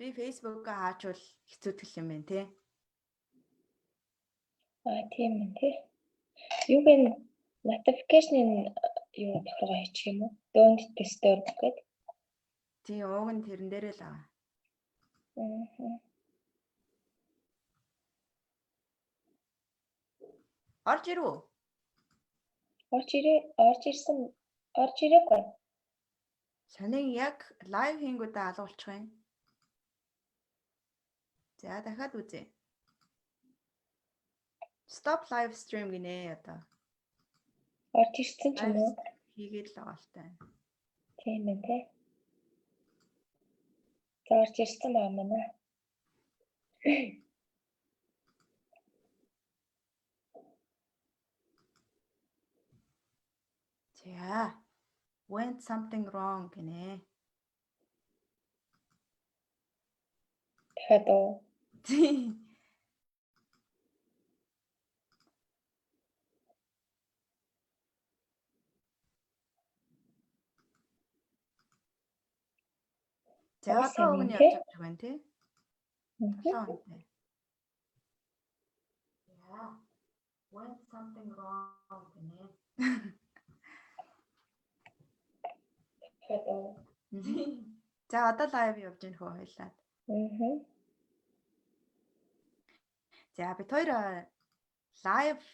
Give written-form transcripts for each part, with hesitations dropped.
Би Facebook-а хаачвал хэцүүтгэл юм байна те. Аа, тийм ээ тий. Юуг нь notification-ын юу тохиргоо хийчих юм уу? Don't disturb гэдэг. Тийм, ууг нь тэрэн дээрээ л байгаа. Орж ирв үү? Орж ирээ, орж ирсэн, орж ирээгүй. Сонин яг live хийнгүүтээ алгуулчих юм. За, дахиад үзье. Stop live stream гинэ одоо. Орж ирсэн ч юм уу? Хийгээд л байгаа л та. Тийм ээ тий. За, орж ирсэн байгаа маа. За. Went something wrong гинэ. Дахиад уу? Тийм. За, одоо уг нь явж байгаа юм тий. 7 хүнтэй. Yeah. Went something wrong гинэ. Дахиад уу? За, одоо live явж гин хөө хоёлаа. За, бид хоёр live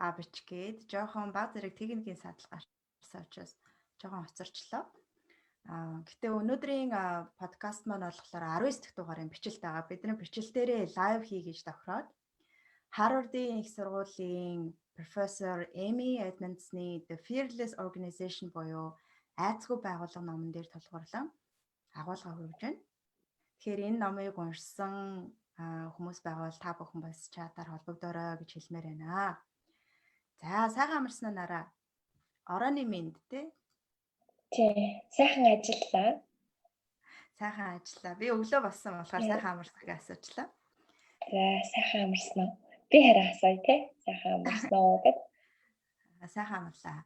авч гээд жоохон баг зэрэг техникийн садал гарсан учраас жоохон хоцорчлоо. Аа, гэтээ өнөөдрийн подкаст маань болохоор 19 дахь дугаарын бичлэлт байгаа. Бидний бичлэл дээрээ live хий гэж тохироод Harvard-ийн их сургуулийн профессор Amy Edmondson-ы The Fearless Organization буюу айцгүй байгууллага номон дээр тулгуурлан агуулга хүргэж байна. Тэгэхээр энэ номыг уншсан хүмүүс байвал та бүхэн бас чатаар холбогдоорой гэж хэлмээр байна. За, сайхан амарсан уу, Нараа? Оройн мэнд те. Тий, сайхан ажиллаа. Сайхан ажиллаа. Би өглөө болсон болохоор сайхан амарсан гэж асуучлаа. За, сайхан амарсан уу? Би харин асууя те. Сайхан амарсан уу гэд. Сайхан амарлаа.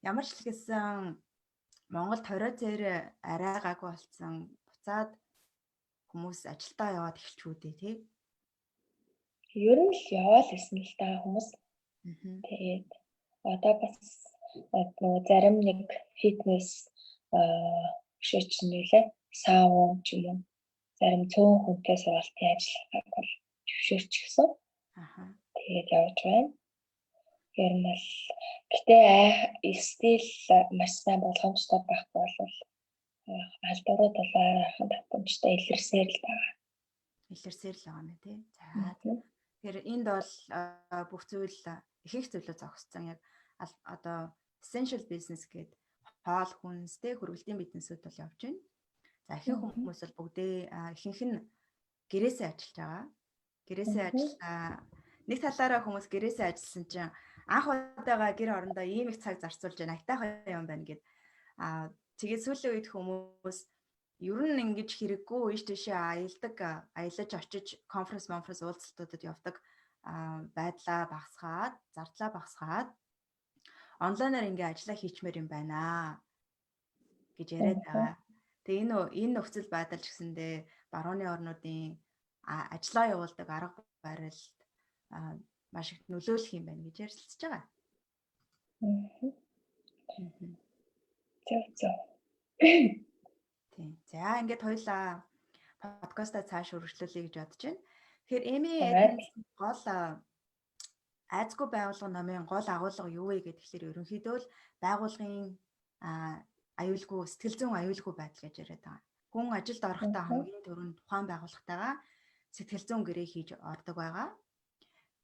Ямар ч л гэсэн Монголд 20 зэр арай гайгүй болсон. Буцаад хүмүүс ажилдаа яваад эхэлчихүү дээ тий. Ер нь л яваал байсан л та хүмүүс. Тэгээд одоо бас нөгөө зарим нэг фитнес өшөөч нэлээ саун ч юм уу зарим цөөн хүнтэй сургалтын ажиллагааг бол зөвшөөрчихсөн. Тэгээд явж байна. Ер нь л гэтээ стил маш сайн болгоомжтой байхгүй бол алдрууд бол ойрхон давтамжтай илэрсээр л байгаа. Илэрсээр л байгаа юм тий. За, тэгэхээр энд бол бүх зүйл ихэнх зүйлүүд зогссон. Яг одоо essential business гээд хоол хүнс тэ хөрвөлтийн бизнесүүд бол явж байна. За, ихэнх хүмүүс бол бүгдээ ихэнх нь гэрээсээ ажиллаж байгаа. Гэрээсээ ажиллаа. Нэг талаараа хүмүүс гэрээсээ ажилласан чинь анх удаага гэр орондоо ийм их цаг зарцуулж байна. Айтайхан юм байна гэд. Аа, тэгээд сүүлийн үед хүмүүс ер нь ингэж хэрэггүй ийш тийшээ аялдаг, аялаж очиж конференс, конференс уулзалтуудад явдаг байдлаа багасгаад, зардлаа багасгаад онлайнаар ингээ ажиллаа хийчмээр юм байна гэж яриад байгаа. Тэгээ энэ нөхцөл байдал ч гэсэндээ барууны орнуудын ажлаа явуулдаг арга барилд маш их нөлөөлөх юм байна гэж ярилцж байгаа. Зөв зөв. Тийм. За, ингээд хоёлаа подкастаа цааш үргэлжлүүлье гэж бодож байна. Тэгэхээр Amy Edmondson гол айцгүй байгууллага номын гол агуулга юу вэ гэхээр ерөнхийдөө л байгууллагын аюулгүй, сэтгэл зүйн аюулгүй байдал гэж яриад байгаа. Хүн ажилд орохдоо хамгийн түрүүнд тухайн байгууллагатайгаа сэтгэл зүйн гэрээ хийж ордог байгаа.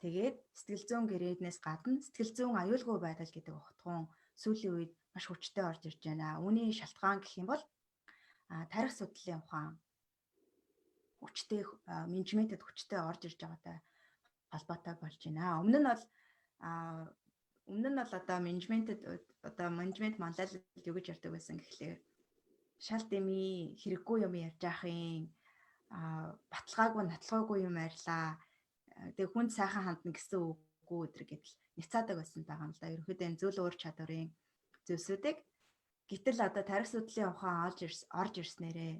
Тэгээд сэтгэл зүйн гэрээнээс гадна сэтгэл зүйн аюулгүй байдал гэдэг ухтгуун сүүлийн үед маш хүчтэй орж ирж байна. Үүний шалтгаан гэх юм бол тарих судлалын ухаан хүчтэй, менежментэд хүчтэй орж ирж байгаатай холбоотой болж байна. Өмнө нь бол одоо менежментэд, одоо менежмент манлайлал юу гэж ярьдаг байсан гэхлээр шал дэмий, хэрэггүй юм ярьж аах юм, баталгаагүй, нотлогоогүй юм ярьлаа. Тэгээ хүнд сайхан хандна гэсэн үггүй өдр гэдэл няцаадаг байсан байгаа юм л да. Ерөнхийдөө энэ зүйл уур чадварын зүйлсүүдийг. Гэтэл одоо тарих судлалын ухаан олж орж ирснээрээ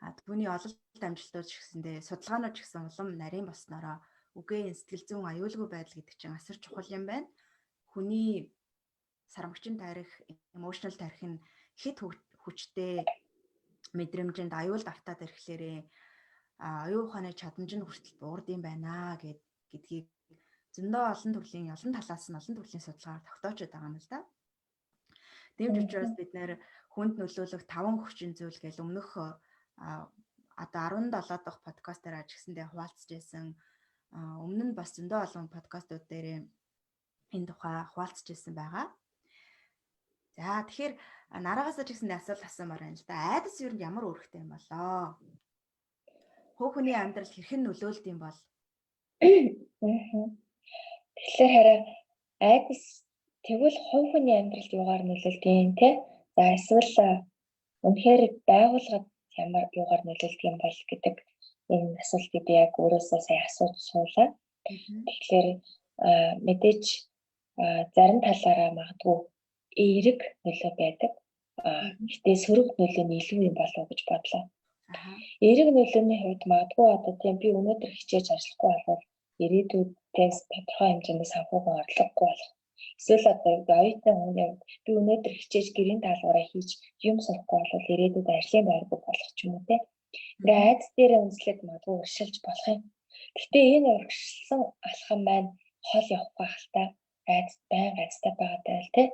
Түүний ололт амжилтууд ч гэсэндээ судалгаанууд ч гэсэн улам нарийн болсноороо үгээ сэтгэл зүйн аюулгүй байдал гэдэг чинь асар чухал юм байна. Хүний сармагчин тарих, emotional тарих нь хэд хүчтэй мэдрэмжинд аюулд автаад ирэхлээрээ оюун ухааны чадамж нь хүртэл буурд юм байна гэдгийг зөндөө олон төрлийн, олон талаас нь олон төрлийн судалгаар тогтоочод байгаа юм л да. Тийм ч учраас бид нэр хүнд нөлөөлөх 5 хүчин зүйл гэл өмнөх одоо 17 дахь подкастаараа ч гэсэндээ хуваалцж байсан. Өмнө нь бас зөндөө олон подкастууд дээр энэ тухай хуваалцж байсан байгаа. За, тэгэхээр нараагаас ч гэсэндээ асуулт асуумаар байна л да. Айдас юу ямар үүрэгтэй юм болоо? Хувь хүний амьдрал хэрхэн нөлөөлд юм бол? Тэгэхээр хараа айдас тэгвэл хувь хүний амьдралд юугаар нөлөөлдөг юм те? За, эсвэл үнэхээр байгууллагад ямар юугаар нөлөөлдөг юм бол гэдэг энэ асуултыг би яг өөрөөсөө сая асууж суулаа. Тэгэхээр мэдээж зарим талаараа магадгүй эерэг нөлөө байдаг. Гэтэ сөрөг нөлөө нь илүү юм болов уу гэж бодлоо. Эерэг нөлөөний хувьд магадгүй одоо тийм би өнөөдөр хичээж ажиллахгүй болвол ирээдүйдээс тодорхой хэмжээний санхүүгийн орлогогүй болох. Эсвэл одоо оюутан хүний хувьд би өнөөдөр хичээж гэрийн даалгавраа хийж юм сурахгүй бол ирээдүйд ажлын байргүй болох ч юм уу те. Ингээ айдас дээрээ үндэслээд магадгүй урагшилж болох юм. Гэтэ энэ урагшилсан алхам маань хол явахгүй хальтаа айдас байнга айдастай байгаатай л те.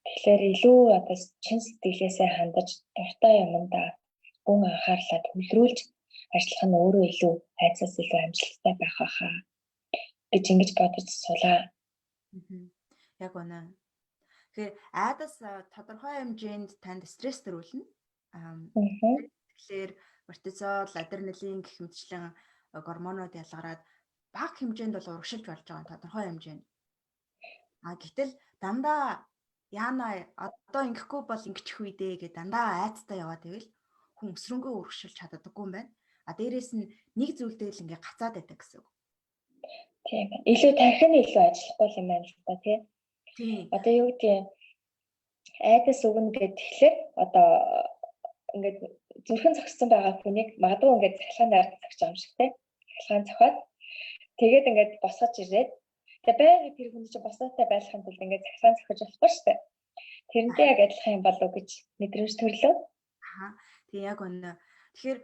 Тэгэхээр илүү одоо чин сэтгэлээсээ хандаж, дуртай юмдаа гүн анхаарлаа төвлөрүүлж ажиллах нь өөрөө илүү айдсаас илүү амжилттай байх байхаа гэж ингэж бодож суулаа. Яг үнэ. Тэгэхээр айдас тодорхой хэмжээнд танд стресс төрүүлнэ. Тэгэхээр кортизол, адреналин гэх мэтчлэн гормонууд ялгараад бага хэмжээнд бол урагшилж болж байгаа, тодорхой хэмжээнд. А гэтэл дандаа яана одоо ингэхгүй бол ингэчих үе дээ гэж дандаа айцтай яваад байвал хүн өсрөнгөө урагшилж чаддаггүй юм байна. А дээрэс нь нэг зүйлдээ л ингээ гацаад байдаг гэсэн үг. Тийм. Илүү тархин илүү ажиллахгүй юм байна л та, тий. Тийм. Одоо юу гэдэг, айдас өгнө гэхэд тэгэхээр одоо ингээд зүрхэн зогссон байгаа хүнийг магадгүй ингээд цахилгаан дээр зогсож байгаа юм шиг тий. Цахилгаан зохиод тэгээд ингээд босгож ирээд, тэгээ байнга тэр хүний чинь босоотой байхын тулд ингээд цахилгаан зохиж болохгүй шүү дээ. Тэрнтэй яг адилхан юм болов уу гэж мэдрэмж төрлөө. Аа. Тийм, яг үнэ. Тэгэхээр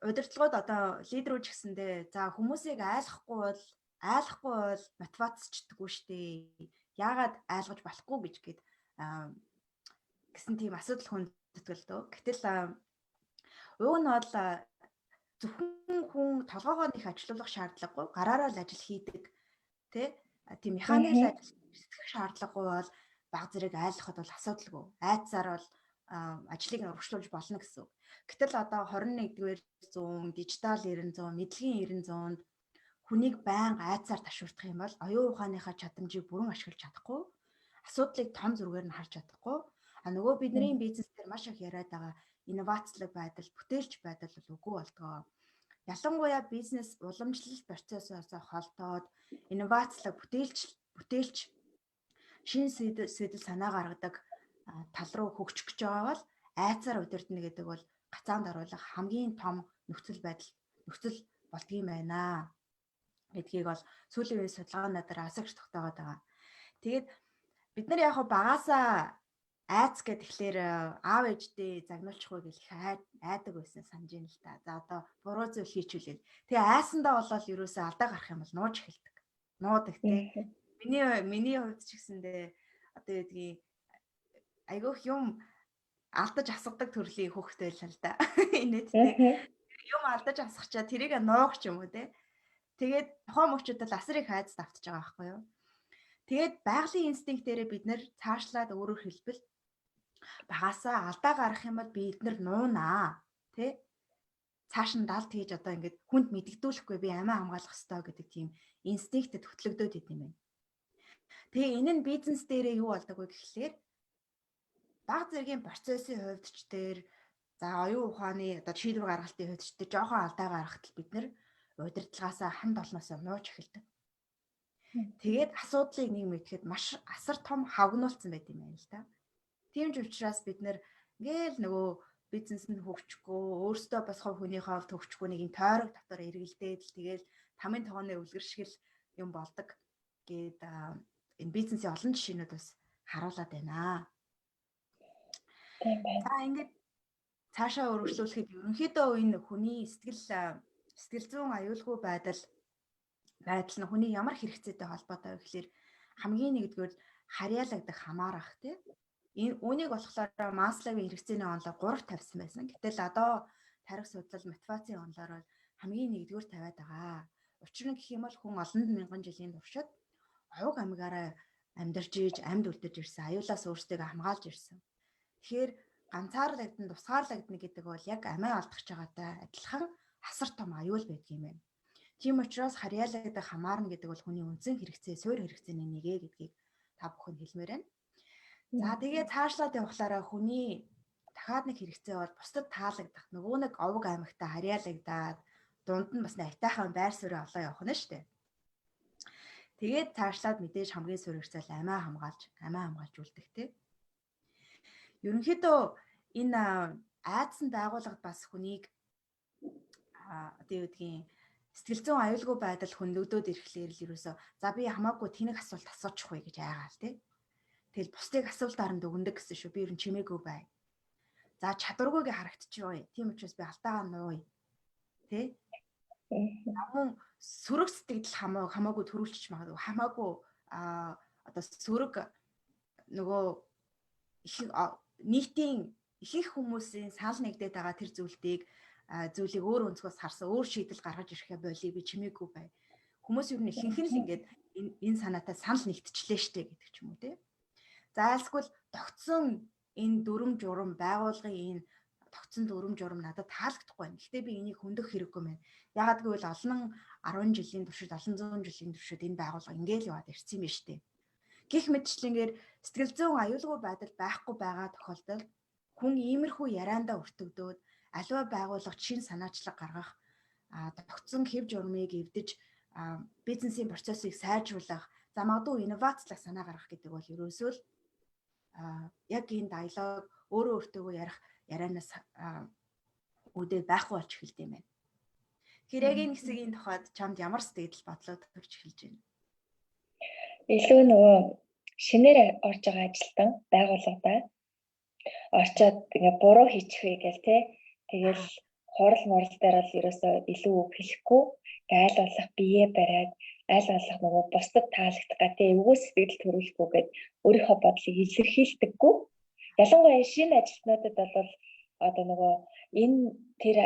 удирдлагууд, одоо лидерүүд ч гэсэндээ за хүмүүсийг айлахгүй бол мотивацчдаггүй шүү дээ. Яагаад айлгаж болохгүй гэж гээд гэсэн тийм асуудал хүндэтгэл дөө. Гэтэл уг нь бол зөвхөн хүн толгоогоо нэг ажилуулах шаардлагагүй, гараараа л ажил хийдэг тий, тийм механик л ажил сэтгэх шаардлагагүй бол баг зэрэг айлгахад бол асуудалгүй. Айцаар бол ажлыг урагшлуулж болно гэсэн үг. Гэтэл одоо 21-р зуун, дижитал 90 100, мэдлэгийн 90 100-нд хүнийг байнга айцаар ташуурдах юм бол оюун ухааныхаа чадамжийг бүрэн ашиглаж чадахгүй, асуудлыг том зүргээр нь харж чадахгүй, а нөгөө бидний бизнес дээр маш их яриад байгаа инновацлог байдал, бүтээлч байдал бол үгүй болдгоо. Ялангуяа бизнес уламжлалт процессоос холдоод инновацлог, бүтээлч, шин сэдэл санаа гаргадаг тал руу хөгжих гэж байгаа бол айцаар удирдна гэдэг бол гацаанд оруулах хамгийн том нөхцөл байдал, нөхцөл болдгийм байна гэдгийг бол сүүлийн үеийн судалгаануудаар асагч тогтоогоод байгаа. Тэгээд бид нар яг багасаа айц гэхлээр аав ээждээ загнуулчихгүй гэх их айдаг байсан санаж байна л та. За, одоо буруу зүйл хийчихүүлээ. Тэгээ айсандаа болоод ерөөсөө алдаа гарах юм бол нууж эхэлдэг. Нуудаг те. Миний хувьд ч гэсэндээ одоо юу гэдгийг айгүйх юм алдаж асгадаг төрлийн хүүхдтэй л л да. Инээдтэй. Юм алдаж асгачаа тэрийг нуух ч юм уу те. Тэгээд тухайн мөчөд л асар их айдас давтаж байгаа байхгүй юу. Тэгээд байгалийн инстинктээрээ бид нэр цаашлаад, өөрөөр хэлбэл, багасаа алдаа гарах юм бол бид нар нуунаа тий, цааш нь далд хийж одоо ингээд хүнд мэдэгдүүлэхгүй, би амиа хамгаалах ёстой гэдэг тийм инстинктэд хөтлөгдөөд идэм байна. Тэгээ энэ нь бизнес дээрээ юу болдог вэ гэхлээр баг зэргийн процессын хувьд ч дээр, за, оюун ухааны одоо шийдвэр гаргалтын хувьд ч дээр жоохон алдаа гаргахад бид нэр удирдлагаасаа ханд олноосоо нууж эхэлдэг. Тэгээд асуудлыг нэг мэдэхэд маш асар том хавгнуулсан байт юм байна л да. Тийм ч учраас бид нэр ингээл нөгөө Бизнес нь хөгжихгүй, өөртөө бас хувь хүнийхээ хувьд хөгжихгүй, нэг юм тойрог дотор эргэлдээд л тэгэл тамын тогооны өвлгөр шиг л юм болдог гээд энэ бизнесийн олон жишээнүүд бас харуулад байна. Тийм байна. За, ингээд цаашаа өргөжлүүлэхэд ерөнхийдөө энэ хүний сэтгэл зүйн аюулгүй байдал нь хүний ямар хэрэгцээтэй холбоотой вэ гэхлээр хамгийн нэгдүгээр харьяалагдах, хамаарах, тий. Энэ үүнийг болохоор Масловын хэрэгцээний онолоор 3 тавьсан байсан. Гэтэл одоо тархи судлал, мотивацийн онолоор бол хамгийн нэгдүгээр тавиад байгаа. Учир нь гэх юм бол хүн олон мянган жилийн туршид овог амьгаараа амьдарч ийж, амьд үлдэж ирсэн, аюулаас өөрсдийгөө хамгаалж ирсэн. Тэгэхээр ганцаарлагдана, тусгаарлагдана гэдэг бол яг амиа алдах байгаатай адилхан асар том аюул байдаг юм байна. Тийм учраас харьяалагдах, хамаарна гэдэг бол хүний үндсэн хэрэгцээ, суурь хэрэгцээний нэг ээ гэдгийг та бүхэнд хэлмээр байна. За, тэгээ цаашлаад явхлаараа хүний дахиад нэг хэрэгцээ бол бусдад таалагдах. Нөгөө нэг овог аймагтай харьяалагдаад дунд нь бас нэг айтайхан байр суурь олоо явах нь шүү дээ. Тэгээд цаашлаад мэдээж хамгийн суурь хэрэгцээ л амиа хамгаалж үлдэх, тий. Ерөнхийдөө энэ айдсан байгууллагад бас хүнийг одоо юу гэдгийг сэтгэл зүйн аюулгүй байдал хөндөгдөөд ирэхлээр л ерөөсөө за би хамаагүй тэнэг асуулт асуучих вэ гэж айгаал, тий. Тэгэл бусдыг асуултаар нь дүгнэдэг гэсэн шүү. Би ер нь чимээгүй бай. За, чадваргүйгээ харагдчихъя. Тийм учраас би алдаагаа нууя. Тэ? Мөн сөрөг сэтгэгдэл хамаагүй төрүүлчих магадгүй. Хамаагүй одоо сөрөг нөгөө их нийтийн ихэнх хүмүүсийн санал нэгдээд байгаа тэр зүйлийг өөр өнцгөөс харсан, өөр шийдэл гаргаж ирэхээ болий, би чимээгүй бай. Хүмүүс ер нь ихэнх нь л ингээд энэ санаатай санал нэгтчлээ штэ гэдэг ч юм уу, тий. За, альсгүй тогтсон энэ дүрм журам, байгуулгын энэ тогтсон дүрм журам надад таалагдахгүй байна. Гэхдээ би энийг хөндөх хэрэггүй мэн. Яагаад гэвэл олон 10 жилийн туршид, олон зуун жилийн туршид энэ байгууллага ингээл яваад ирсэн юм байна штэ. Гэх мэтчилэнгээр сэтгэл зүйн аюулгүй байдал байхгүй байгаа тохиолдолд хүн иймэрхүү яриандаа өртөгдөөд аливаа байгууллага шинэ санаачлаг гаргах, тогтсон хэв журмыг эвдэж бизнесийн процессыг сайжруулах, за магадгүй инновацлах санаа гаргах гэдэг бол ерөөсөө л яг энэ диалог, өөрөө өөртөөгөө ярих ярианаас үүдээ байхгүй болж эхэлдэг юм байна. Тэгэхээр яг энэ хэсгийн тухайд чамд ямар сэтгэл бодлоо төрж эхэлж байна? Илүү нөгөө шинээр орж байгаа ажилтан байгууллагадаа орчоод ингээ буруу хийчих вэ гэл, те. Тэгэл хурал мурал дээр бол ерөөсөө илүү үг хэлэхгүй, аль болох бие бариад, аль болох нөгөө бусдад таалагдах га те, эвгүй сэтгэл төрүүлэхгүй гээд өөрийнхөө бодлыг илэрхийлдэггүй. Ялангуяа шинэ ажилтнуудад бол одоо нөгөө энэ тэр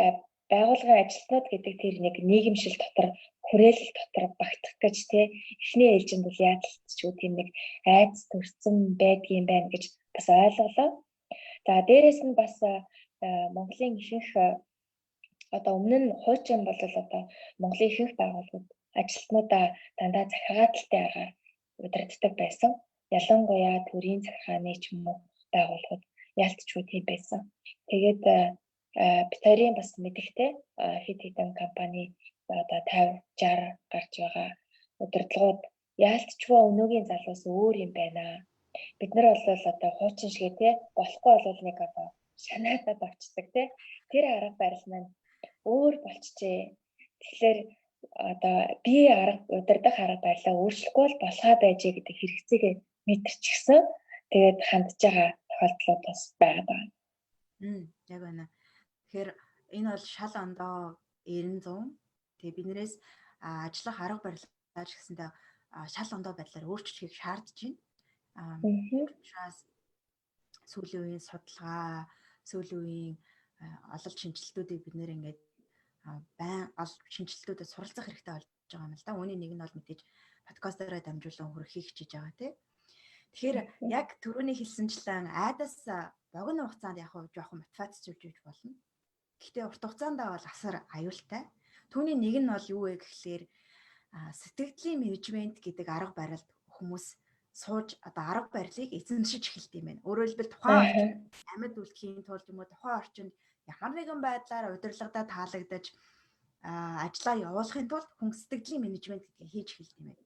байгууллагын ажилтнууд гэдэг тэр нэг нийгэмшил дотор, хүрээлэл дотор багтах гэж, те, эхний ээлжинд бол яаталцчгүй тийм нэг айдас төрсөн байдгийм байна гэж бас ойлголоо. За, дээрэс нь бас Монголын ихэнх одоо өмнө нь хуучин бол одоо Монголын ихэнх байгууллагууд ажилтнуудаа дандаа захиргааталтай аргаар удирддаг байсан. Ялангуяа төрийн захиргааны ч юм уу байгууллагууд яалтчгүй тийм байсан. Тэгээд бид хоёрын бас мэдэхтэй хэд хэдэн компани одоо 50 60 гарч байгаа удирдлагууд яалтчгүй өнөөгийн залуус өөр юм байна. Бид нар бол одоо хуучин шигээ, те, болохгүй бол нэг одоо шанаатад очдог, те. Тэр арга барил маань өөр болчихжээ. Тэгэхээр одоо би арга удирдах арга барилаа өөрчлөхгүй бол болохоо байжээ гэдэг хэрэгцээгээ мэдэрчихсэн. Тэгээд хандж байгаа тохиолдлууд бас байгаад байгаа. Яг байна. Тэгэхээр энэ бол шал ондоо 90 100. Тэгээ биднээс ажиллах арга барилаа ч гэсэндээ шал ондоо байдлаар өөрчлөхийг шаардж байна. Учраас сүүлийн үеийн судалгаа, сүүлийн үеийн ололт шинжилтүүдийг бид нэр ингээд байн ол шинжилтүүдэд суралцах хэрэгтэй болж байгаа юм л да. Үүний нэг нь бол мэдээж подкастаараа дамжуулан хүргэхийг хичээж байгаа, тий. Тэгэхээр яг түрүүний хэлсэнчлэн айдас богино хугацаанд яг жоохон мотивацжуулж иж болно. Гэхдээ урт хугацаанд бол асар аюултай. Түүний нэг нь бол юу вэ гэхлээр сэтгэгдлийн менежмент гэдэг арга барилд хүмүүс сууж одоо арга барилыг эзэмшиж эхэлдэг юм байна. Өөрөөр хэлбэл тухайн орчинд амьд үлдэхийн тулд юм уу, тухайн орчинд ямар нэгэн байдлаар удирдлагадаа таалагдаж ажлаа явуулахын тулд хүн сэтгэгдлийн менежмент гэдгийг хийж эхэлдэг юм байна.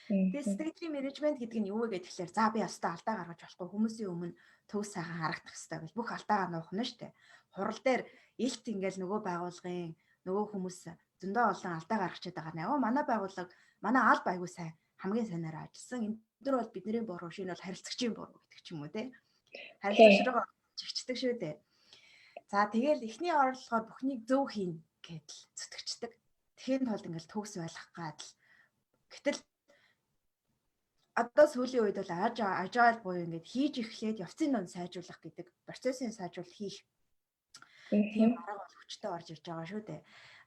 Тэгээ сэтгэлийн менежмент гэдэг нь юу вэ гэхээр за би ёстой алдаа гаргаж болохгүй, хүмүүсийн өмнө төв сайхан харагдах хэрэгтэй гэж бүх алдаагаа нуух нь шүү дээ. Хурал дээр илт ингээл нөгөө байгууллагын нөгөө хүмүүс зөндөө олон алдаа гаргачаад байгаа нэ. Манай байгууллага, манай алба айгуу сайн, хамгийн сайнаар ажилласан. Энэ төр бол бидний буруу, шинэ бол харилцагчийн буруу гэдэг ч юм уу те. Харилцагч руу чигчдэг шүү дээ. За тэгэл эхний орлогоор бүхнийг зөв хийн гэдэл зүтгэждэг. Тэгэхин тулд ингээл төгс байх гад л. Гэтэл одоо сүүлийн үед бол agile буюу ингээд хийж эхлээд явцын дунд сайжруулах гэдэг, процессын сайжруулалт хийх тийм арга бол хүчтэй орж ирж байгаа шүү дээ.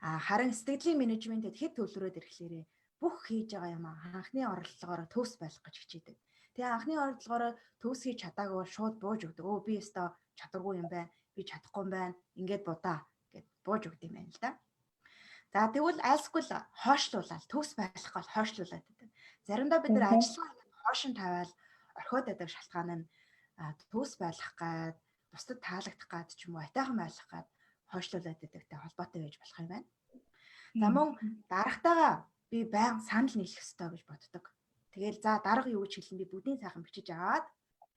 А харин сэтгэлийн менежментэд хэд төвлөрөөд ирэхлээрээ бүх хийж байгаа юм анхны орлогоороо төгс байх гэж хичээдэг. Тэгээ анхны орлогоороо төгс хийж чадаагүй бол шууд бууж өгдөг. Өө, би өстой чадваргүй юм байна. Би чадахгүй юм байна. Ингээд будаа гэд бууж өгд юм байна л да. За тэгвэл айлсгүй л хойшлуулаад, төгс байх гол хойшлуулад байдаг. Заримдаа бид нар ажиллагаа хойш нь тавиал орхиод байдаг шалтгаан нь төгс байх гад, бусдад таалагдах гад ч юм уу, атайхан байх гад хойшлуулад байдагтай холбоотой байж болох юм байна. За мөн дарагтайгаа би байнга санал нийлэх ёстой гэж боддог. Тэгэл за дарга юу гэж хэлэн, би бүгдийн сайхан бичиж аваад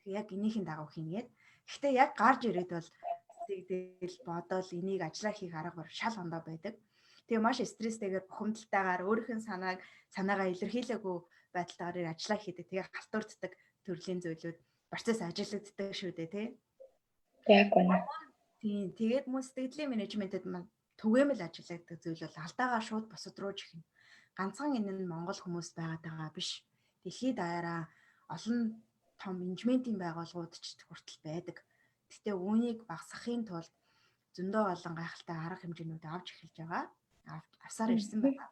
тэг яг энийхэн дагуу хийнгээд. Гэхдээ яг гарч ирээд бол сэтгэл бодоол энийг ажиллаа хийх арга бар шал ондоо байдаг. Тэгээ маш стресстэйгээр, бухимдалтайгаар, өөрийнх нь санаагаа илэрхийлээгүй байдалтайгаар ажиллаа хийдэг. Тэгээ халтурддаг төрлийн зүйлүүд, процесс ажиллагддаг шүү дээ, тий. Яг үнэ. Тийм. Тэгээд мөн сэтгэлийн менежментэд маань түгээмэл ажиллагддаг зүйл бол алдаагаа шууд бусад руу чихнэ. Ганцхан энэ нь Монгол хүмүүс байгаад байгаа биш. Дэлхийд даяараа олон том менежментийн байгууллагууд ч хүртэл байдаг. Гэтэ үүнийг багасгахын тулд зөндөө олон гайхалтай арга хэмжээнүүд авч эхэлж байгаа. Авсаар ирсэн байна.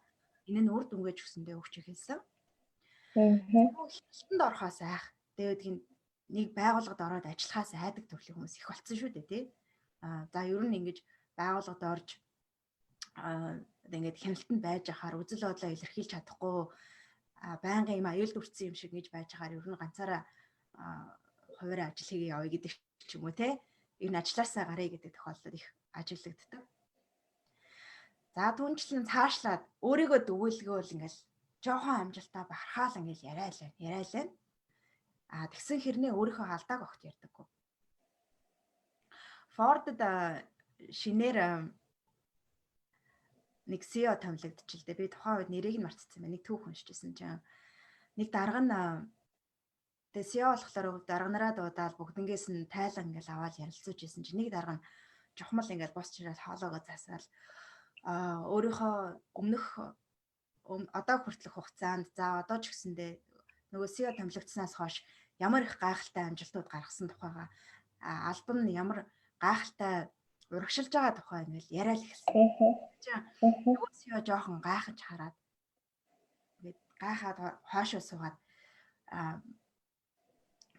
Энэ нь үр дүнгээ ч гэсэндээ өгч эхэлсэн. Хяналтанд орохоос айх. Тэгээд нэг байгууллагад ороод ажиллахаас айдаг төрлийн хүмүүс их болцсон шүү дээ, тий. А за ер нь ингэж байгууллагад орж ингээд хяналтанд байж ахаар үзэл бодлоо илэрхийлж чадахгүй, байнгын юм аюулд өртсөн юм шиг ингэж байж ахаар ер нь ганцаараа хуваарь ажил хийгээ явъя гэдэг ч юм уу, те. Ер нь ажилласаа гарыг гэдэг тохиолдол их ажиглагддаг. За түнчлэн цаашлаад өөрийгөө дүгүүлгөөл ингээл жоохон амжилтаа бахархаал ингээл яриа л байна. Яриа л байна. А тэгсэн хэрнээ өөрийнхөө алдааг огт ярьдаггүй. Ford-д шинээр нэг CEO томилогдчихлээ. Би тухайн үед нэрийг нь мартчихсан байна. Нэг түүх уншижсэн чинь нэг дарга нь тэгээ CEO болохоор дарга нараа дуудаал бүгднгээс нь тайлан ингээл аваад ярилцаж исэн чинь нэг дарга нь чухмал ингээл босч ирээд хоолоогоо засаал өөрийнхөө өмнөх одоо хүртэлх хугацаанд, за одоо ч гэсэндээ нөгөө CEO томилогдсноос хойш ямар их гайхалтай амжилтууд гаргасан тухайга, албан нь ямар гайхалтай урагшилж байгаа тухай ингээл яриад эхэлсэн. Нөгөө CEO жоохон гайхаж хараад, ингээд гайхаад хойшоо суугаад,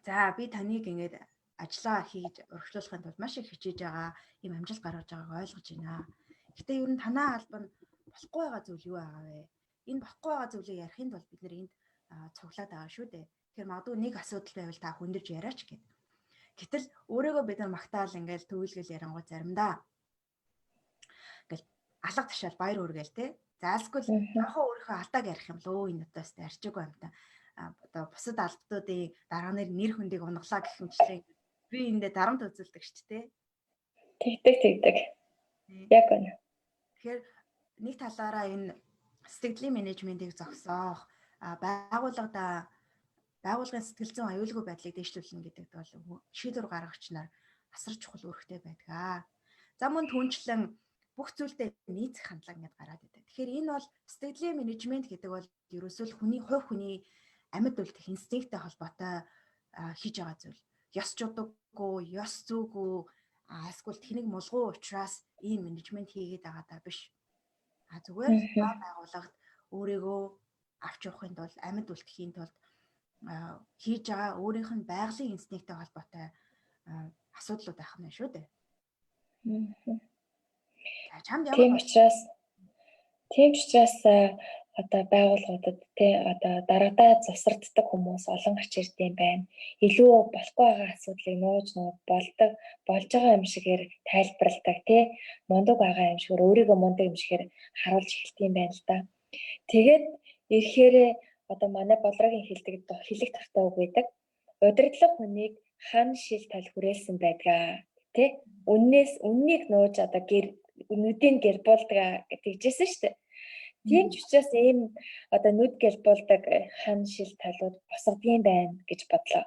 за би таныг ингээд ажлаа хийж урагшлуулахын тулд маш их хичээж байгаа, ийм амжилт гаргаж байгааг ойлгож байна. Гэтэ ер нь танаа албанд болохгүй байгаа зүйл юу байгаа вэ? Энэ болохгүй байгаа зүйлийг ярихын тулд бид нэр энд цуглаад байгаа шүү дээ. Тэгэхээр магадгүй нэг асуудал байвал та хүндэрж яриач гэд. Гэтэл өөрийгөө бид нар магтаал ингээл төвлгөл ярангуй заримдаа ингээл алга ташаал баяр үргээл те. Заалсгүй жоохон өөрийнхөө алдааг ярих юм лөө, энэ одоо өстэй арчаагүй юмтай. Одоо бусад албадуудын дараа нэр хүндийг унгалаа гэх мэтчлээ би эндээ дарамт үзүүлдэг шүү дээ. Тэгдэг, тэгдэг. Яг үнэ. Тэгэхээр нэг талаараа энэ сэтгэлийн менежментийг зогсоох, байгууллагада байгууллагын сэтгэл зүйн аюулгүй байдлыг дэвшлүүлнэ гэдэгт бол шийдвэр гаргагч нар асар чухал үүрэгтэй байдаг. За мөн түнчлэн бүх зүйлдээ нийцэх хандлага ингэж гараад идэг. Тэгэхээр энэ бол сэтгэлийн менежмент гэдэг бол ерөөсөө л хүний хувь хүний амьд үлдэх инстинкттэй холбоотой хийж байгаа зүйл. Ёс жудаггүй, ёс зүйгүй, эсвэл тэнэг мулгуу учраас ийм менежмент хийгээд байгаа даа биш. А зүгээр байгууллагад өөрийгөө авч явахын тулд, амьд үлдэхийн тулд хийж байгаа өөрийнх нь байгалийн инстинкттэй холбоотой асуудлууд байх нь шүү дээ. За чамд ямар Тийм учраас одоо байгууллагуудад те одоо дараадаа завсарддаг хүмүүс олон гарч ирд юм байна. Илүү болохгүй байгаа асуудлыг нууж нууж болдог болж байгаа юм шигээр тайлбарладаг те, мундаг байгаа юм шигээр, өөрийгөө мундаг юм шигээр харуулж эхэлт юм байна л да. Тэгээд ирэхээрээ Одоо манай болрогийн хэлдэг хэлэх дуртай үг байдаг. Удирдлага хүнийг хан шил тал хүрээлсэн байдгаа тий. Үннээс үннийг нууж одоо гэр нүдийг гэрбуулдаг гэдэгжсэн шүү дээ. Тийм ч учраас ийм одоо нүд гэрбуулдаг хан шил талууд босгодгийн байна гэж бодлоо.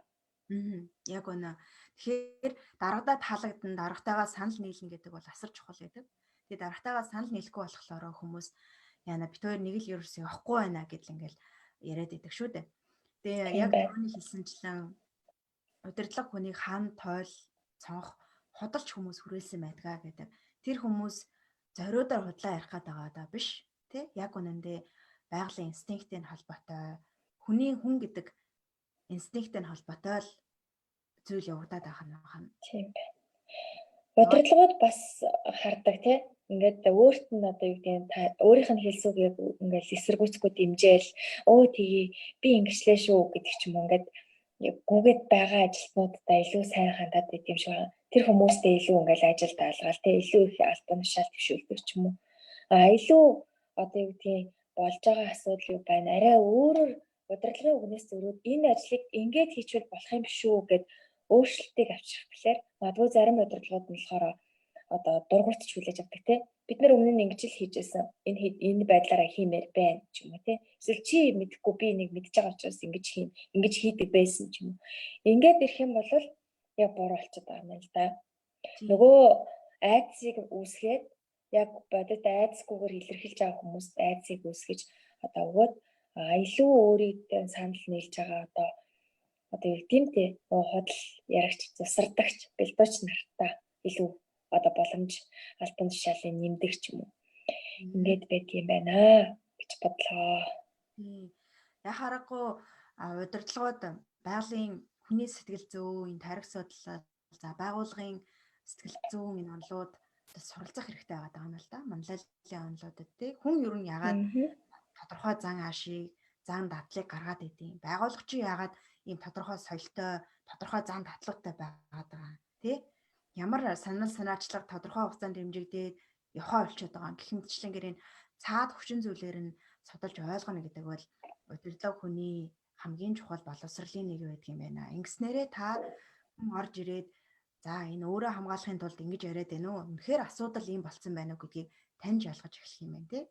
Яг үнэ. Тэгэхээр дарагдаа таалагдана, дарагтайгаа санал нийлнэ гэдэг бол асар чухал байдаг. Тэгээ дарагтайгаа санал нийлэхгүй болохоор хүмүүс яана бит хоёр нэг л ерөөсөө явахгүй байна гэдэл ингээл яриад идэг шүү дээ. Тэгээ яг түрүүний хэлсэнчлэн удирдлага хүнийг хан тойл цонх худалч хүмүүс хүрээлсэн байдгаа гэдэг. Тэр хүмүүс зориудаар худлаа ярих гээд байгаа даа биш тий. Яг үнэндээ байгалийн инстинкттэй холбоотой, хүний хүн гэдэг инстинкттэй холбоотой л зүйл явагдаад байх нь байна. Тийм байна. Удирдлагууд бас хардаг тий. Ингээд өөрт нь одоо юу гэдэг та өөрийнх нь хэлсэн үг яг ингээд эсэргүүцэхгүй дэмжээл өө тгий би ингэчлээ шүү гэдэг ч юм уу ингээд гүгээд байгаа ажилтнуудаа илүү сайн хандаад байт юм шиг байна. Тэр хүмүүстэй илүү ингээд ажил даалгаал тий илүү их албан тушаал төвшүүлдэг ч юм уу. А илүү одоо юу гэдгийг болж байгаа асуудал юу байна? Арай өөрөөр удирдлагын үгнээс зөрүүд энэ ажлыг ингээд хийчихвэл болох юм биш үү гэд өөрчлөлтийг авчрах гэхлээр магадгүй зарим удирдлагууд нь болохоор одоо дургуутч хүлээж авдаг тий. Бид нар өмнө нь ингэж л хийжсэн. Энэ байдлаараа хиймээр байна ч юм уу тий. Эсвэл чи мэдэхгүй би нэг мэдж байгаа учраас ингэж хийн, ингэж хийдэг байсан ч юм уу. Ингээд ирэх юм бол яг буруу болчиход байгаа юм л да. Нөгөө айдсыг үүсгээд яг бодит айдсгүйгээр илэрхийлж байгаа хүмүүст айдсыг үүсгэж одоо өгөөд илүү өөрийгөө санал нийлж байгаа одоо юу гэдэм те худал яригч, засардагч, бэлдууч нартаа илүү одоо боломж албан тушаалын нэмдэг ч юм уу. Ингээд байт юм байна гэж бодлоо. Тийм. Яг харахгүй удирдлагууд байгалийн хүний сэтгэл зүйн, энэ тарих судлал, за байгууллагын сэтгэл зүйн энэ онолууд суралцах хэрэгтэй байгаа юм л да. Манлайллын онолуудад тий. Хүн ер нь ягаад тодорхой зан аашийг, зан дадлыг гаргаад идэв. Байгууллага чи ягаад ийм тодорхой соёлтой, тодорхой зан дадлуутай байгаад байгаа тий. Ямар санал санаачлага тодорхой хугацаанд дэмжигдээд явхаа болчиход байгаа. Гэх мэтчлэнгээр энэ цаад хүчин зүйлээр нь судалж ойлгоно гэдэг бол удирдлага хүний хамгийн чухал боловсролын нэг байдаг юм байна. Ингэснээрээ та хүн орж ирээд за энэ өөрөө хамгаалахын тулд ингэж яриад байна уу? Үнэхээр асуудал ийм болцсон байна уу гэдгийг таньж ялгаж эхлэх юм байна тий.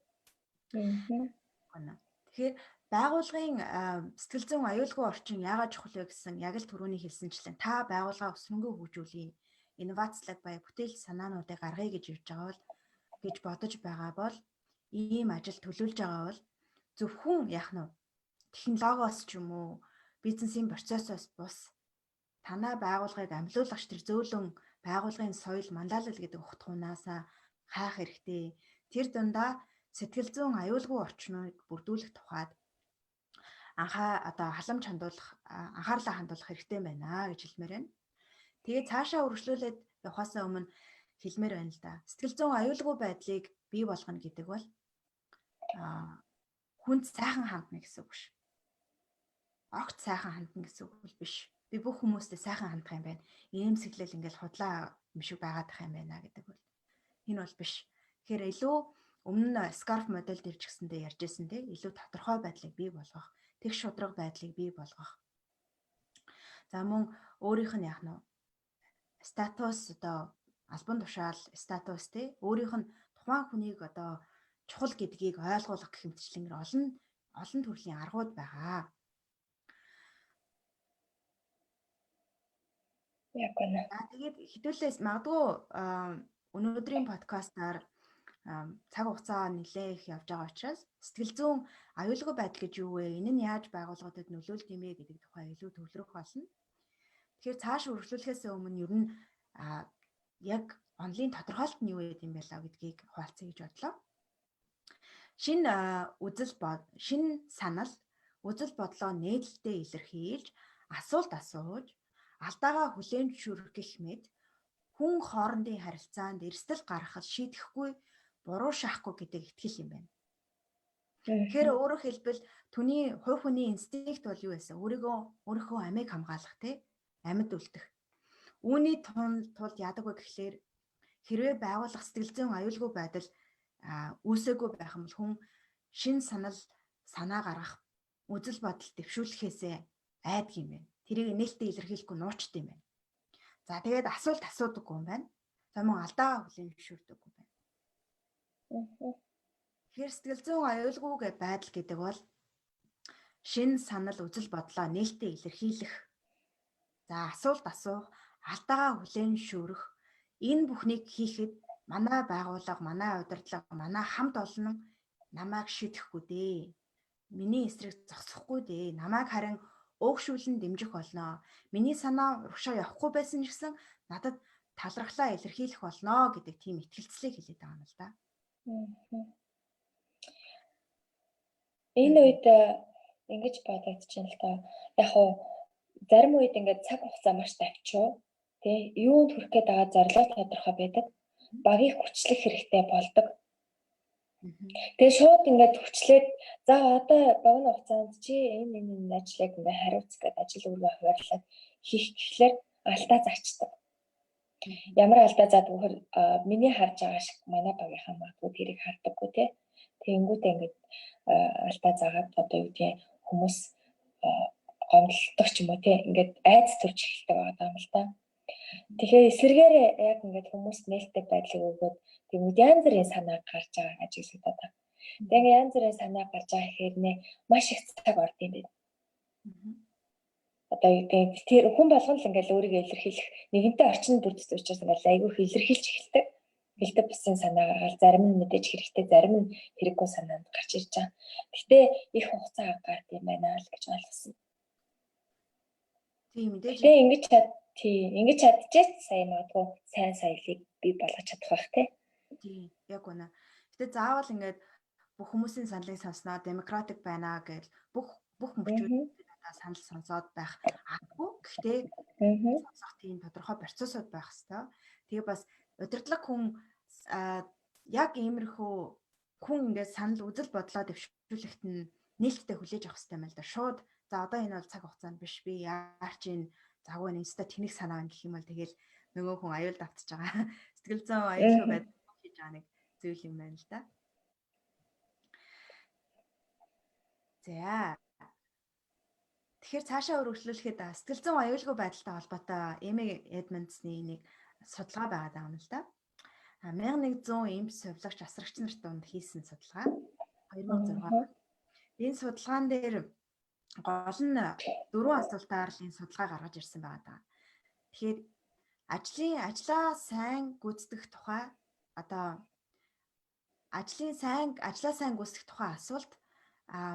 Тэгэхээр байгууллагын сэтгэл зүйн аюулгүй орчин яагаад чухал вэ гэсэн яг л түрүүний хэлсэнчлэн та байгууллага өсвөнгөө хөгжүүлье, инновацлог бай, бүтээл санаануудыг гаргая гэж явж байгаа бол гэж бодож байгаа бол ийм ажил төлөвлөж байгаа бол зөвхөн яах нь технологиос ч юм уу бизнесийн процессоос бус танай байгууллагыг амьлуулагч тэр зөөлөн байгууллагын соёл манлайлал гэдэг утгуунаасаа хайх хэрэгтэй. Тэр дундаа сэтгэл зүйн аюулгүй орчныг бүрдүүлэх тухайд одоо халамж хандуулах анхаарлаа хандуулах хэрэгтэй байна гэж хэлмээр байна. Тэгээ цаашаа үргэлжлүүлээд явхаасаа өмнө хэлмээр байна л да. Сэтгэл зүйн аюулгүй байдлыг бий болгоно гэдэг бол хүнд сайхан хандна гэсэн үг биш. Огт сайхан хандна гэсэн үг бол биш. Би бүх хүмүүстэй сайхан хандах юм байна. Иймсэглэл ингээл худлаа юм шиг байгаад их юм байна гэдэг бол энэ бол биш. Тэгэхээр илүү өмнө нь scarf модель дээр ч гэсэндээ ярьж байсан те илүү тодорхой байдлыг бий болгох, тэгш шудраг байдлыг бий болгох. За мөн өөрийнх нь яах нь статус одоо албан тушаал статус те өөрийнх нь тухайн хүнийг одоо чухал гэдгийг ойлгуулах гэх мэтчлэнгээр олон олон төрлийн аргууд байгаа. Яг үнэ. За тэгээд хэдүүлээс магадгүй өнөөдрийн подкастаар цаг хугацаа нэлээ их явж байгаа учраас сэтгэл зүйн аюулгүй байдал гэж юу вэ? Энэ нь яаж байгууллагуудад нөлөөлдөг юм бэ гэдэг тухай илүү төвлөрөх болно. Тэгэхээр цааш үргэлжлүүлэхээс өмнө ер нь яг онлын тодорхойлолт нь юу гэдэг юм бэ лаа гэдгийг хуваалцъя гэж бодлоо. Шинэ үзэл шинэ санал, үзэл бодлоо нээлттэй илэрхийлж, асуулт асууж, алдаагаа хүлээн зөвшөөрөх гэх мэт хүн хоорондын харилцаанд эрсдэл гаргахад шийдэхгүй буруу шахахгүй гэдэг итгэл юм байна. Тэгэхээр өөрөөр хэлбэл түүний хувь хүний инстинкт бол юу байсан? Өөрийгөө өөрийнхөө амийг хамгаалах тий амьд үлдэх. Үүний тулд яадаг вэ гэхлээр хэрвээ байгууллага сэтгэл зүйн аюулгүй байдал үүсээгүй байх юм бол хүн шин санал санаа гаргах үзэл бодол дэвшүүлэхээсээ айдаг юм байна. Тэрийг нээлттэй илэрхийлэхгүй нуучт юм байна. За тэгээд асуулт асуудаггүй юм байна. За мөн алдаагаа хүлээн зөвшөөрдөггүй байна. Тэгэхээр сэтгэл зүйн аюулгүй байдал гэдэг бол шинэ санал үзэл бодлоо нээлттэй илэрхийлэх. За асуулт асуух, алдаагаа хүлээн зөвшөөрөх энэ бүхнийг хийхэд манай байгууллага, манай удирдлага, манай хамт олон намайг шидэхгүй дээ. Миний эсрэг зогсохгүй дээ. Намайг харин өөгшүүлэн дэмжих болно. Миний санаа урагшаа явахгүй байсан ч гэсэн надад талархлаа илэрхийлэх болно гэдэг тийм итгэлцлийг хэлээд байгаа юм л да. Энэ үед ингэж бодогдож байна л та. Яг хуу зарим үед ингээд цаг хугацаа маш давчуу. Тэ юунд хүрэх гээд байгаа зорилго тодорхой байдаг. Багийг хүчлэх хэрэгтэй болдог. Тэгээ шууд ингээд хүчлээд за одоо богино хугацаанд чи энэ энэ энэ ажлыг ингээд хариуц гэдэг ажил үүргээ хуваарлаад хийх гэхлээр алдаа зарчдаг. Ямар алдаа заадаг вөхөр миний харж байгаа шиг манай багийнхаа магадгүй тэрийг хардаггүй те. Тэгэнгүүтээ ингээд алдаа заагаад одоо юу гэдгийг хүмүүс гомдлдог ч юм уу те. Ингээд айц төрж эхэлдэг байгаа юм л та. Тэгэхээр эсвэргээрээ яг ингээд хүмүүст нээлттэй байдлыг өгөөд тэгмүүд янз бүрийн санаа гарч байгаа ажиглагдаад байна. Тэгээ ингээд янз бүрийн санаа гарч байгаа гэхээр нэ маш их цаг орд юм байна. Одоо юу гэдэг тэр хүн болгон л ингээд өөрийгөө илэрхийлэх нэгэнтээ орчин бүрдсэн учраас ингээд айгүй их илэрхийлж эхэлдэг. Хэлдэг бусын санаа гаргаад зарим нь мэдээж хэрэгтэй, зарим нь хэрэггүй санаанд гарч ирж байгаа. Гэтэ их хугацаа гард юм байна л гэж ойлгосон. Тийм мэдээж. Тэгээ ингэж чад тий ингэж чадчихээч сая магадгүй сайн соёлыг бий болгож чадах байх тий. Тийм яг үнэ. Гэтэ заавал ингээд бүх хүмүүсийн саналыг сонсноо демократик байна гэж бүх бүх мөчүүд надад санал сонсоод байх албагүй. Гэхдээ сонсох тийм тодорхой процессууд байх хэвээр. Тэгээ бас удирдлага хүн яг иймэрхүү хүн ингээд санал үзэл бодлоо дэвшүүлэхэд нь нээлттэй хүлээж авах хэрэгтэй юм л да. Шууд за одоо энэ бол цаг хугацаанд биш би яарч энэ завгүй энэ өстой тэнэг санаа байна гэх юм бол тэгэл нөгөө хүн аюулд автчихж байгаа. Сэтгэл зүйн аюулгүй байдал хийж байгаа нэг зүйл юм байна л да. За. Тэгэхээр цаашаа үргэлжлүүлэхэд сэтгэл зүйн аюулгүй байдалтай холбоотой Эми Эдмондсны нэг судалгаа байгаа юм л да. 1100 эмч сувилагч асрагч нарт дунд хийсэн судалгаа 2006. Энэ судалгаан дээр гол нь дөрвөн асуултаар л энэ судалгаа гаргаж ирсэн байгаа даа. Тэгэхээр ажлын ажлаа сайн гүйцэтгэх тухай одоо ажлын сайн ажлаа сайн гүйцэтгэх тухай асуулт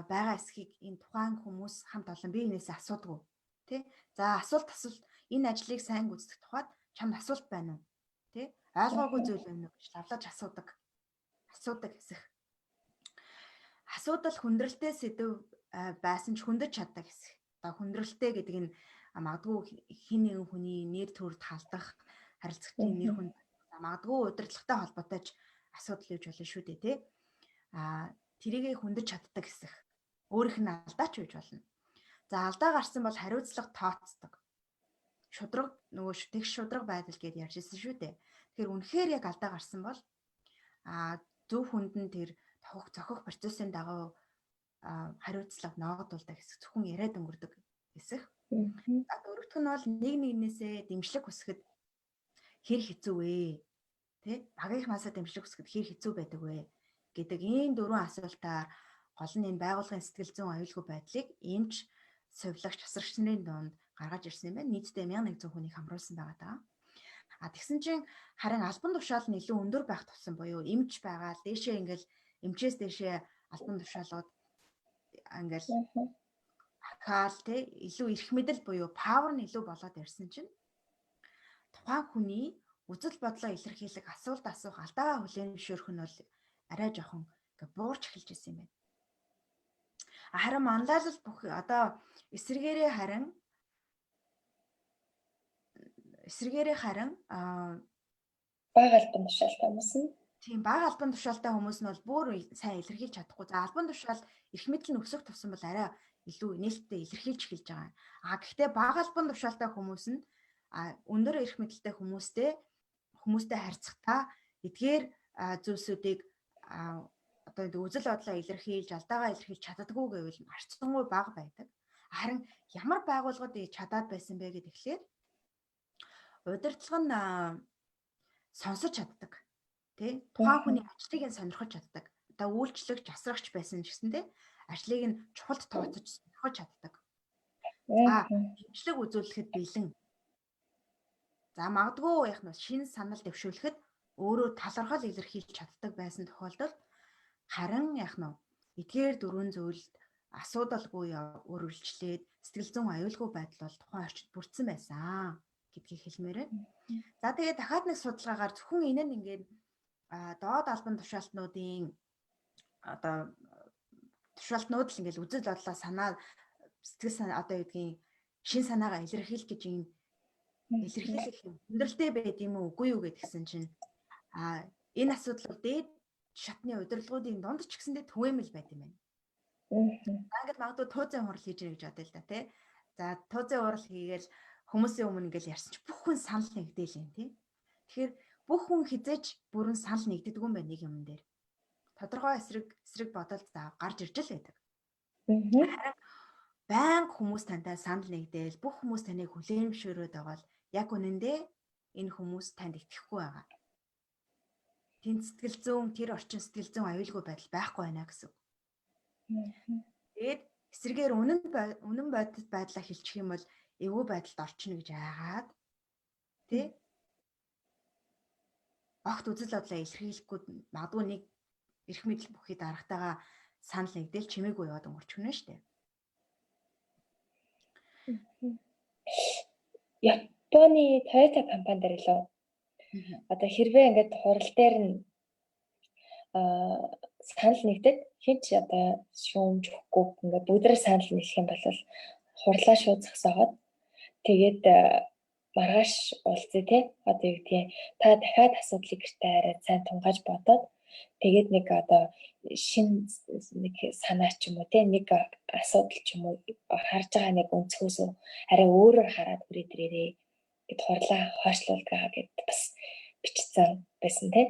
байгаа эсхийг энэ тухайн хүмүүс хамт олон бие биенээсээ асуудаг. Тэ? За асуулт асуулт энэ ажлыг сайн гүйцэтгэх тухайд чамд асуулт байна уу? Тэ? Ойлгоогүй зүйл байна уу гэж лавлаж асуудаг. Асуудаг хэсэх. Асуудал хүндрэлтэй сэдв байсан ч хөндөж чаддаг хэсэг. Одоо хүндрэлтэй гэдэг нь магадгүй хин нэгэн хүний нэр төрд халдах, харилцагчдын нэр хүнд магадгүй удирдлагатай холбоотой ч асуудал үүж болно шүү дээ, тий? А тэрийгэ хөндөж чаддаг хэсэг. Өөрийнх нь алдаач байж болно. За алдаа гарсан бол хариуцлага тооцдог. Шудраг нөгөө тэгш шудраг байдал гэдээ ярьж ирсэн шүү дээ. Тэгэхээр үнэхээр яг алдаа гарсан бол зөв хүнд нь тэр тохих зохих процессын дагуу хариуцлага ноогдуулдаг хэсэг зөвхөн яриад өнгөрдөг хэсэг. За дөрөвдөх нь бол нэг нэгнээсээ дэмжлэг хүсэхэд хэр хэцүү вэ? Тэ? Багийнхнаасаа дэмжлэг хүсэхэд хэр хэцүү байдаг вэ гэдэг ийм дөрвөн асуултаар гол нь энэ байгууллагын сэтгэл зүйн аюулгүй байдлыг эмч, сувилагч, асрагч нарын дунд гаргаж ирсэн юм байна. Нийтдээ 1100 хүнийг хамруулсан байгаа даа. А тэгсэн чинь харин албан тушаал нь илүү өндөр байх тусам буюу эмч байгаа л дээшээ ингээл эмчээс дээшээ албан тушаалууд ингээл ахаал те илүү эрх мэдэл буюу power нь илүү болоод ирсэн чинь тухайн хүний үзэл бодлоо илэрхийлэх, асуулт асуух, алдаагаа хүлээн зөвшөөрөх нь бол арай жоохон ингээ буурч эхэлж ирсэн юм байна. Харин манлайлал бүх одоо эсрэгээрээ харин бага албан тушаалтай хүмүүс нь тийм бага албан тушаалтай хүмүүс нь бол бүр сайн илэрхийлж чадахгүй. За албан тушаал эрх мэдэл нь өсөх тусам бол арай илүү нээлттэй илэрхийлж эхэлж байгаа. А гэхдээ бага албан тушаалтай хүмүүс нь өндөр эрх мэдэлтэй хүмүүстэй харьцахдаа эдгээр зүйлсүүдийг одоо үзэл бодлоо илэрхийлж, алдаагаа илэрхийлж чаддаггүй гэвэл харьцангуй бага байдаг. Харин ямар байгууллагад чадаад байсан бэ гэхээр удирдлага нь сонсож чаддаг. Тэ? Тухайн хүний ажлыг нь сонирхож чаддаг. Одоо үйлчлэгч, асрагч байсан ч гэсэн тэ ажлыг нь чухалд тооцож сонирхож чаддаг. За, дэмжлэг үзүүлэхэд бэлэн. За, магадгүй яг нь шинэ санал дэвшүүлэхэд өөрөө талархал илэрхийлж чаддаг байсан тохиолдолд харин яг нь эдгээр дөрвөн зүйлд асуудалгүй үргэлжлээд сэтгэл зүйн аюулгүй байдал бол тухайн орчинд бүрдсэн байсан гэдгийг хэлмээр байна. За, тэгээд дахиад нэг судалгаагаар зөвхөн энэ нь ингээд доод албан тушаалтнуудын одоо тушаалтнууд л ингээд үзэл бодлоо санаа сэтгэл санаа одоо гэдгийг шин санаагаа илэрхийлэх гэж юм илэрхийлэх юм хүндрэлтэй байд юм уу үгүй юу гэдгсэн чинь энэ асуудал бол дээд шатны удирдлагуудын дунд ч гэсэндээ түгээмэл байд юм байна. За, ингээд магадгүй туузын хурал хийж ирэх гэж бодъё л да тий. За, туузын хурал хийгээл хүмүүсийн өмнө ингээл ярьсан чи бүх хүн санал нэгдээл юм тий. Тэгэхээр бүх хүн хизээч бүрэн санал нэгддэг юм байна нэг юм дээр. Тодорхой эсрэг бодол за гарч ирж л байдаг. Харин байнга хүмүүс тантай санал нэгдээл бүх хүмүүс таныг хүлээн зөвшөөрөөд байгаа бол яг үнэндээ энэ хүмүүс танд итгэхгүй байгаа. Тэнд сэтгэл зүйн тэр орчин сэтгэл зүйн аюулгүй байдал байхгүй байна гэсэн. Тэгээд эсрэгээр үнэн бодит байдлаа хэлчих юм бол эвгүй байдалд орчихно гэж айгаад тий огт үзэл бодлоо илэрхийлэхгүй магадгүй нэг эрх мэдэл бүхий дарагтайгаа санал нэгдэл чимээгүй яваад өнгөрчихнө шүү дээ. Японы Toyota компани дээр лөө. Одоо хэрвээ ингээд хурал дээр нь санал нэгдээд хэн ч одоо шүүмж өгөхгүй ингээд бүгдээрээ санал нийлэх юм бол хурлаа шууд зогсоогоод тэгээд маргааш уулзъя те, одоо юу гэдгийг, та дахиад асуудлыг гэртээ арай сайн тунгааж бодоод тэгээд нэг одоо шин нэг санаа ч юм уу те, нэг асуудал ч юм уу, харж байгаа нэг өнцгөөс арай өөрөөр хараад хүрээд ирээрээ гэд хурлаа хойшлуулдаг гэд бас бичсэн байсан те.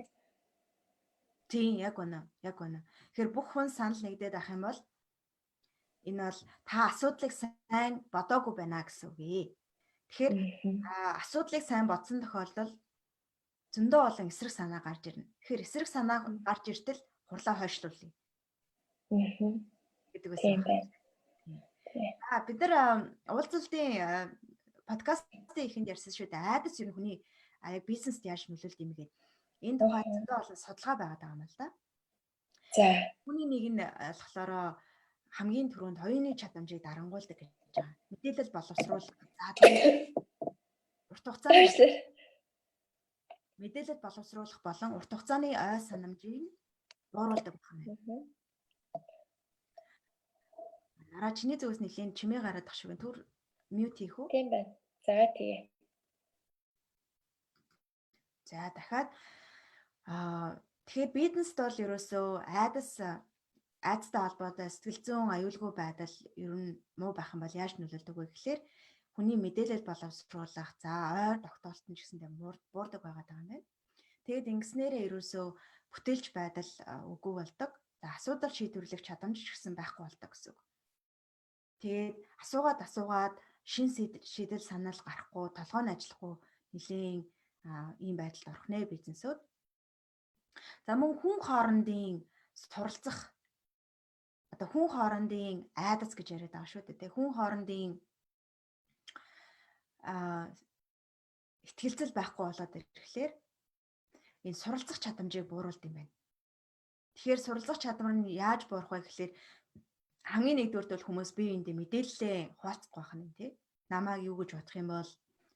Тийм, яг үнэ. Яг үнэ. Тэгэхээр бүх хүн санал нэгдээд ах юм бол энэ бол та асуудлыг сайн бодоогүй байна гэсэн үг ээ. Тэгэхээр асуудлыг сайн бодсон тохиолдолд зөндөө олон эсрэг санаа гарч ирнэ. Тэгэхээр эсрэг санаа гарч иртэл хурлаа хойшлуулъя гэдэг байсан. Аа, бид нар уулзалтын подкастын эхэнд ярьсан шүү дээ. Айдас ер нь хүний яг бизнест яаж нөлөөлд юм гээд. Энэ тухай зөндөө олон судалгаа байгаад байгаа юм л да. За. Хүний нэг нь болохоор хамгийн түрүүнд оюуны чадамжийг дарангуйлдаг гэж байгаа. Мэдээлэл боловсруулах. За, тэгээд урт хугацааны мэдээлэл боловсруулах болон урт хугацааны ой санамжийг бууруулдаг байна. Нараа, чиний зүгээс нэлийн чимээ гараад тах шиг байна. Түр mute хийх үү? Тийм байна. За, тэгээ. За, дахиад тэгэхээр бизнест бол ерөөсөө айдас айдастай холбоотой сэтгэл зүйн аюулгүй байдал ер нь муу байх юм бол яаж нөлөөлдөг вэ гэхээр хүний мэдээлэл боловсруулах, за, ойр тогтоолт нь ч гэсэндээ буурдаг байгаа юм байна. Тэгээд ингэснээрээ ерөөсөө бүтээлч байдал үгүй болдог. За, асуудал шийдвэрлэх чадамж ч гэсэн байхгүй болдог гэсэн үг. Тэгээд асуугаад асуугаад шин шийдэл санал гарахгүй, толгой нь ажиллахгүй нэлийн ийм байдалд орох нэ бизнесүүд. За, мөн хүн хоорондын суралцах, одоо хүн хоорондын айдас гэж яриад байгаа шүү дээ. Хүн хоорондын итгэлцэл байхгүй болоод ирэхлээр энэ суралцах чадамжийг бууруулд юм байна. Тэгэхээр суралцах чадвар нь яаж буурах вэ гэхлээр хамгийн нэгдүгээрт бол хүмүүс бие биендээ мэдээлэлээ хуваалцахгүй байх нь тий. Намайг юу гэж бодох юм бол,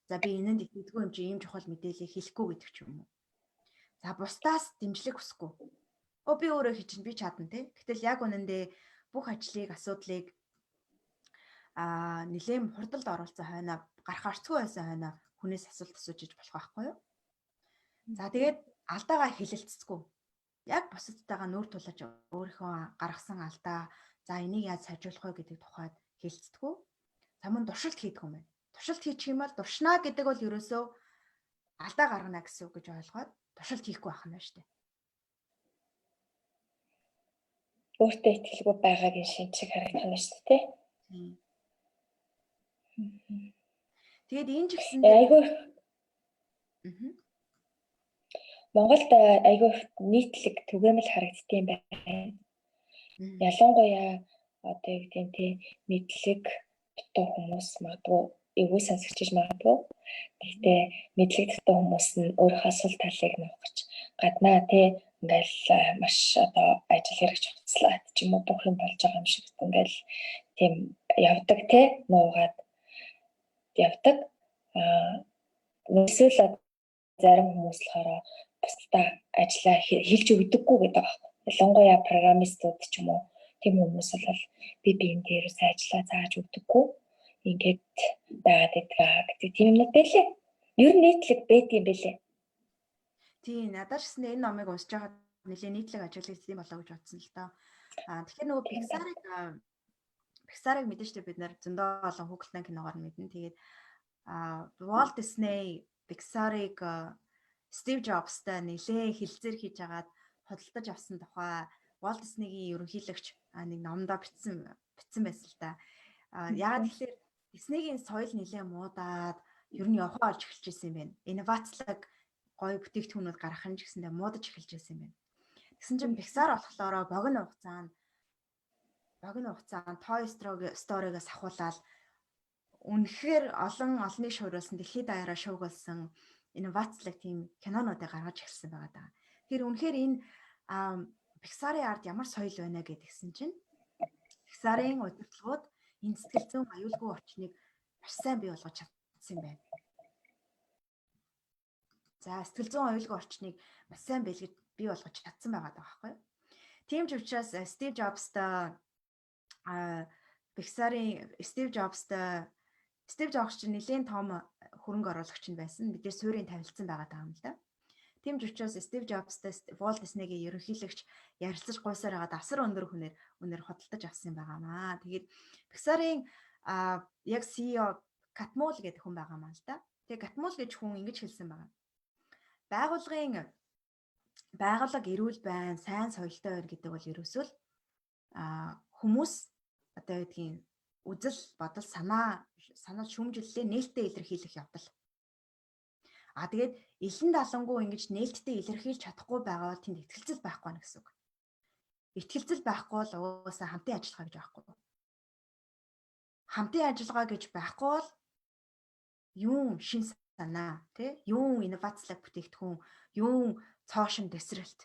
за, би энэнд итгэдэггүй юм чи ийм чухал мэдээллийг хэлэхгүй гэдэг ч юм уу. За, бусдаас дэмжлэг хүсэхгүй. Өө, би өөрөө хийчин, би чадна тий. Гэтэл яг үнэндээ бүх ажлыг, асуудлыг нэлээн хурдалд оруулсан хойноо, гарах орцгүй байсан хойноо хүнээс асуулт асууж иж болох байхгүй юу? За, тэгээд алдаагаа хэлэлцэхгүй. Яг бусадтайгаа нүүр тулаж өөрийнхөө гаргасан алдаа, за, энийг яаж сайжруулах вэ гэдэг тухайд хэлцдэггүй. За, мөн туршилт хийдэг юм байна. Туршилт хийчих юм бол туршнаа гэдэг бол ерөөсөө алдаа гаргана гэсэн үг гэж ойлгоод туршилт хийхгүй байх нь байна шүү дээ. Өөртөө итгэлгүй байгаагийн шинж шиг харагдах нь шүү дээ. Тэгээд энэ ч гэсэн айгүй Монголд айгүй нийтлэг түгээмэл харагддсан юм байна. Ялангуяа одоо юу гэдэг нь те мэдлэг дутуу хүмүүс магадгүй эвгүй сонсогчж магадгүй. Гэхдээ мэдлэг дутуу хүмүүс нь өөрийнхөө сул талыг нуух гэж гаднаа те ингээл маш одоо ажил хэрэгч хуцлаад ч юм уу бүх юм болж байгаа юм шиг ингээл тийм явдаг те нуугаад явдаг. Аа эсвэл зарим хүмүүс болохоор бусдаа ажлаа хэлж өгдөггүй гэдэг байна. Ялангуяа программистууд ч юм уу тийм хүмүүс бол би биен дээр ажиллаа зааж өгдөггүй. Ингээд байгаад байдгаа гэдэг тийм юмнууд байлээ. Ер нь нийтлэг байдгийм бэлээ. Тийм, надад ч гэсэн энэ номыг уншиж байхад нэлээд нийтлэг ажиглагдсан болоо гэж бодсон л доо. Аа тэгэхээр нөгөө Pixar-ыг мэдэн штэ, бид нар зөндөө олон хүүхэлдэйн киногоор мэднэ. Тэгээд Walt Disney Pixar-ыг Steve Jobs-тай нэлээд хилцээр хийж агаад худалдаж авсан тухай Walt Disney-гийн ерөнхийлөгч нэг номдоо бичсэн байсан л та. Яагаад тэгэхээр Disney-гийн соёл нэлээд муудаад ер нь явхаа олж эхэлж ирсэн юм байна. Инновацлог гоё бүтээгдэхүүнүүд гаргах нь ч гэсэндээ муудаж эхэлж ирсэн юм байна. Тэгсэн чинь Pixar болохоор богино хугацаанд Toy Story-гаас ахуулаад үнэхээр олон олныг шууруулсан, дэлхийд даяараа шуугуулсан инновацлог тийм кинонуудыг гаргаж эхэлсэн байгаа даа. Тэр үнэхээр энэ Pixar-ын ард ямар соёл байна гэдгийгсэн чинь Pixar-ын удирдлагууд энэ сэтгэл зүйн аюулгүй орчныг маш сайн бий болгож чадсан юм байна. За, сэтгэл зүйн аюулгүй орчныг маш сайн бий болгож чадсан байгаа даа байхгүй юу? Тийм ч учраас Steve Jobs-тай Pixar-ын Steve Jobs-тай Steve Jobs чинь нэлээд том хөрөнгө оруулагч нь байсан. Бид нэр суурийн тавилцсан байгаа даа юм л да. Тийм ч учраас Steve Jobs-тай Walt Disney-гийн ерөнхийлөгч ярилцаж гуйсаар хагаад асар өндөр үнээр худалдаж авсан юм байгаамаа. Тэгээд Pixar-ын яг CEO Катмул гэдэг хүн байгаа маа л да. Тэгээ Катмул гэж хүн ингэж хэлсэн байгаа. Байгууллагын байгууллага эрүүл байна, сайн соёлтой байна гэдэг бол ерөөсөө л хүмүүс одоо гэдгийг үзэл бодол санаа шүүмжлэлээ нээлттэй илэрхийлэх явдал. А тэгээд элен далангуу ингэж нээлттэй илэрхийлж чадахгүй байгаа бол тэнд итгэлцэл байхгүй байна гэсэн үг. Итгэлцэл байхгүй бол угаасаа хамтын ажиллагаа гэж байхгүй. Хамтын ажиллагаа гэж байхгүй бол юун шин санаа тий юун инновацлог бүтээгдэхүүн, юун цоошин дэсрэлт.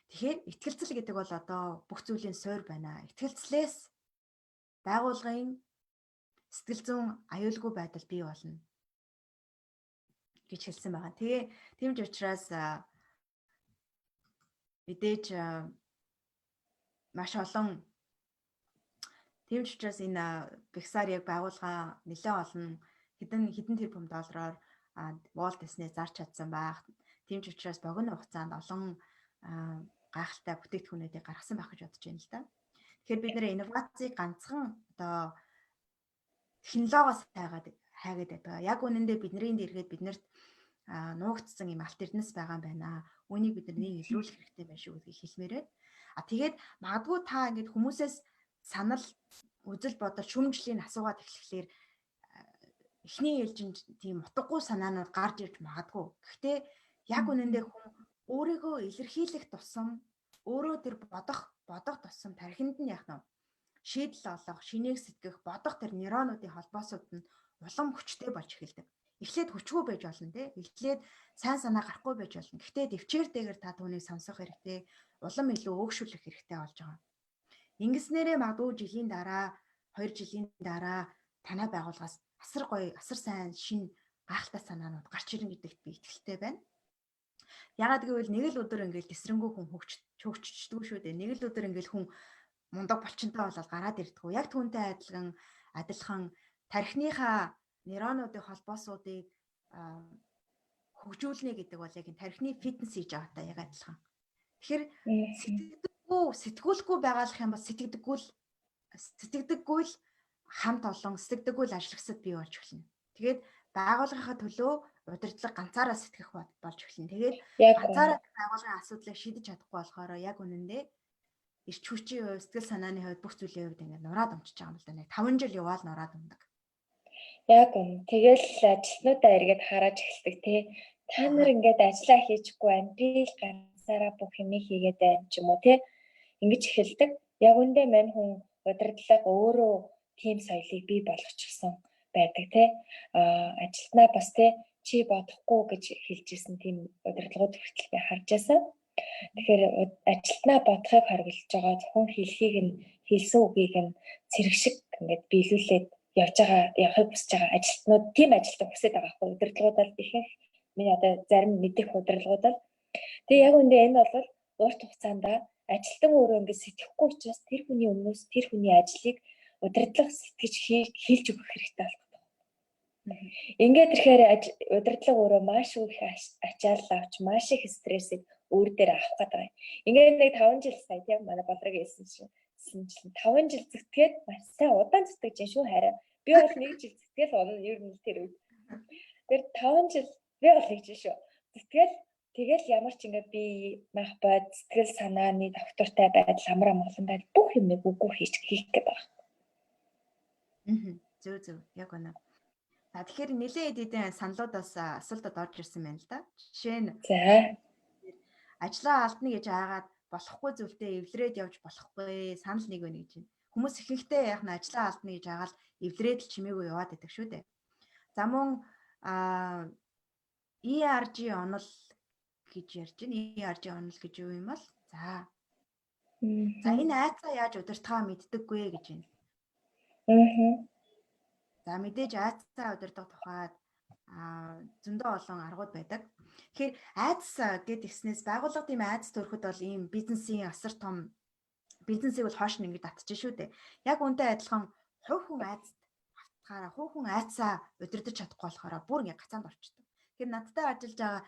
Тэгэхээр итгэлцэл гэдэг бол одоо бүх зүйлийн суурь байна. Итгэлцлээс байгууллагын сэтгэл зүйн аюулгүй байдал бий болно гэж хэлсэн байгаа. Тэгээ тийм ч учраас мэдээж маш олон тийм ч учраас энэ Pixar яг байгууллага нэлээд олон хэдэн тэрбум доллараар Walt Disney зарч чадсан байх. Тийм ч учраас богино хугацаанд олон гайхалтай бүтээгдэхүүнүүдийг гаргасан байх гэж бодож байна л да. Тэгэхээр бид нэр инновацийг ганцхан одоо технологиос хайгаад байдаг. Яг үнэндээ бидний дэргэд биднэрт нуугдсан юм алт эрдэнэс байгаа юм байна. Үүнийг бид нар нэг илрүүлэх хэрэгтэй байх шүү гэдгийг хэлмээр байна. А тэгээд магадгүй та ингээд хүмүүсээс санал, үзэл бодол, шүүмжлэгийг асуугаад эхлэхлээр эхний ээлжинд тийм утгагүй санаанууд гарч ирж магадгүй. Гэхдээ яг үнэндээ хүн өөрийгөө илэрхийлэх тусам өөрөө тэр бодох тусам тархинд нь яах нь шийдэл олох, шинээг сэтгэх, бодох тэр нейронуудын холбоосууд нь улам хүчтэй болж эхэлдэг. Эхлээд хүчгүй байж болно тий. Эхлээд сайн санаа гарахгүй байж болно. Гэхдээ төвчээр дээгэр та түүнийг сонсох хэрэгтэй, улам илүү өөгшүүлэх хэрэгтэй болж байгаа. Ингэснээрээ магадгүй жилийн дараа, 2 жилийн дараа танай байгууллагаас асар гоё, асар сайн шин гайхалтай санаанууд гарч ирнэ гэдэгт би итгэлтэй байна. Ягаад гэвэл нэг л өдөр ингээл тэсрэнгүү хүн хөгжчдэггүй шүү дээ. Нэг л өдөр ингээл хүн мундаг булчинтай болоод гараад ирдэггүй. Яг түүнтэй адилхан тархиныхаа нейронуудын холбоосуудыг хөгжүүлнэ гэдэг бол яг энэ тархины фитнес хийж байгаатай яг адилхан. Тэгэхээр сэтгүүлэхгүй байгаалах юм бол сэтгэдэггүй л хамт олон сэтгэдэггүй л ажиллагсад бий болж эхэлнэ. Тэгээд байгууллагынхаа төлөө удирдлага ганцаараа сэтгэх болж эхэлнэ. Тэгээд ганцаараа байгууллагын асуудлыг шийдэж чадахгүй болохоор яг үнэндээ Эрч хүчийн хувьд, сэтгэл санааны хувьд, бүх зүйлийн хувьд ингээд нураад өмчөж байгаа юм л да. Нэг 5 жил яваал нураад өмдөг. Яг үн. Тэгэл ажилтнуудаа эргээд харааж эхэлдэг тий. Та нар ингээд ажиллаа хийчихгүй байна. Би л ганцаараа бүх юмыг хийгээд байна ч юм уу тий. Ингэж эхэлдэг. Яг үндэ мань хүн удирдлага өөрөө тийм соёлыг бий болгочихсон байдаг тий. Аа, ажилтнаа бас тий чи бодохгүй гэж хэлж исэн тийм удирдлагууд хүртэл би харж байсан. Тэгэхээр ажилтнаа бодохыг хориглож байгаа, зөвхөн хэлхийг нь, хэлсэн үгийг нь цэрэг шиг ингээд биелүүлээд явж байгаа, явахыг хүсэж байгаа ажилтнууд, тийм ажилтан хүсэж байгаа байхгүй удирдлагууд бол ихэнх, миний одоо зарим мэдих удирдлагууд бол. Тэгээ яг үндэ энэ бол урт хугацаанд ажилтан өөрөө ингээд сэтгэхгүй учраас тэр хүний өмнөөс тэр хүний ажлыг удирдлага сэтгэж хийлж өгөх хэрэгтэй болох. Ингээд ирэхээр удирдлага өөрөө маш их ачаал авч, маш их стрессийг өөр дээр авах гэдэг байгаа. Ингээд нэг 5 жил сая тийм манай Болрог хэлсэн чинь 5 жил зүтгээд маш сайн удаан зүтгэж юм шүү хараа. Би бол 1 жил зүтгэл унаа ер нь тэр үед. Тэр 5 жил би бол 1 жил шүү. Зүтгэл тэгэл ямар ч ингээд би мах бод сэтгэл санааны доктортай байдал, амар амгалан байдал, бүх юмыг үгүй хийх гээд байгаа. Аа. Зөв зөв, яг үнэ. За, тэгэхээр нэлээд хэдэн саналуудаас асуултад орж ирсэн байна л да. Жишээ нь за ажлаа алдна гэж аагаад болохгүй зүйлдээ эвлэрээд явж болохгүй, санал нэг байна гэж байна. Хүмүүс ихэнхдээ яг нь ажлаа алдна гэж аагаал эвлэрээд л чимээгүй яваад байдаг шүү дээ. За, мөн ERG онол гэж ярьж байна. ERG онол гэж юу юм бол? За. За, энэ айцаа яаж удирдахаа мэддэггүй гэж байна. За, мэдээж айцаа удирдах тухайд зөндөө олон аргууд байдаг. Тэгэхээр айдас гэд ихснээс байгууллага тийм айдас төрөхөд бол ийм бизнесийн асар том бизнесийг бол хоош нь ингэж татчих шүү дээ. Яг үнтэй адилхан хувь хүн айдаст автахаараа, хувь хүн айдсаа удирдах чадахгүй болохоор бүр ингэ гацаанд орчдөг. Тэгэхээр надтай ажиллаж байгаа,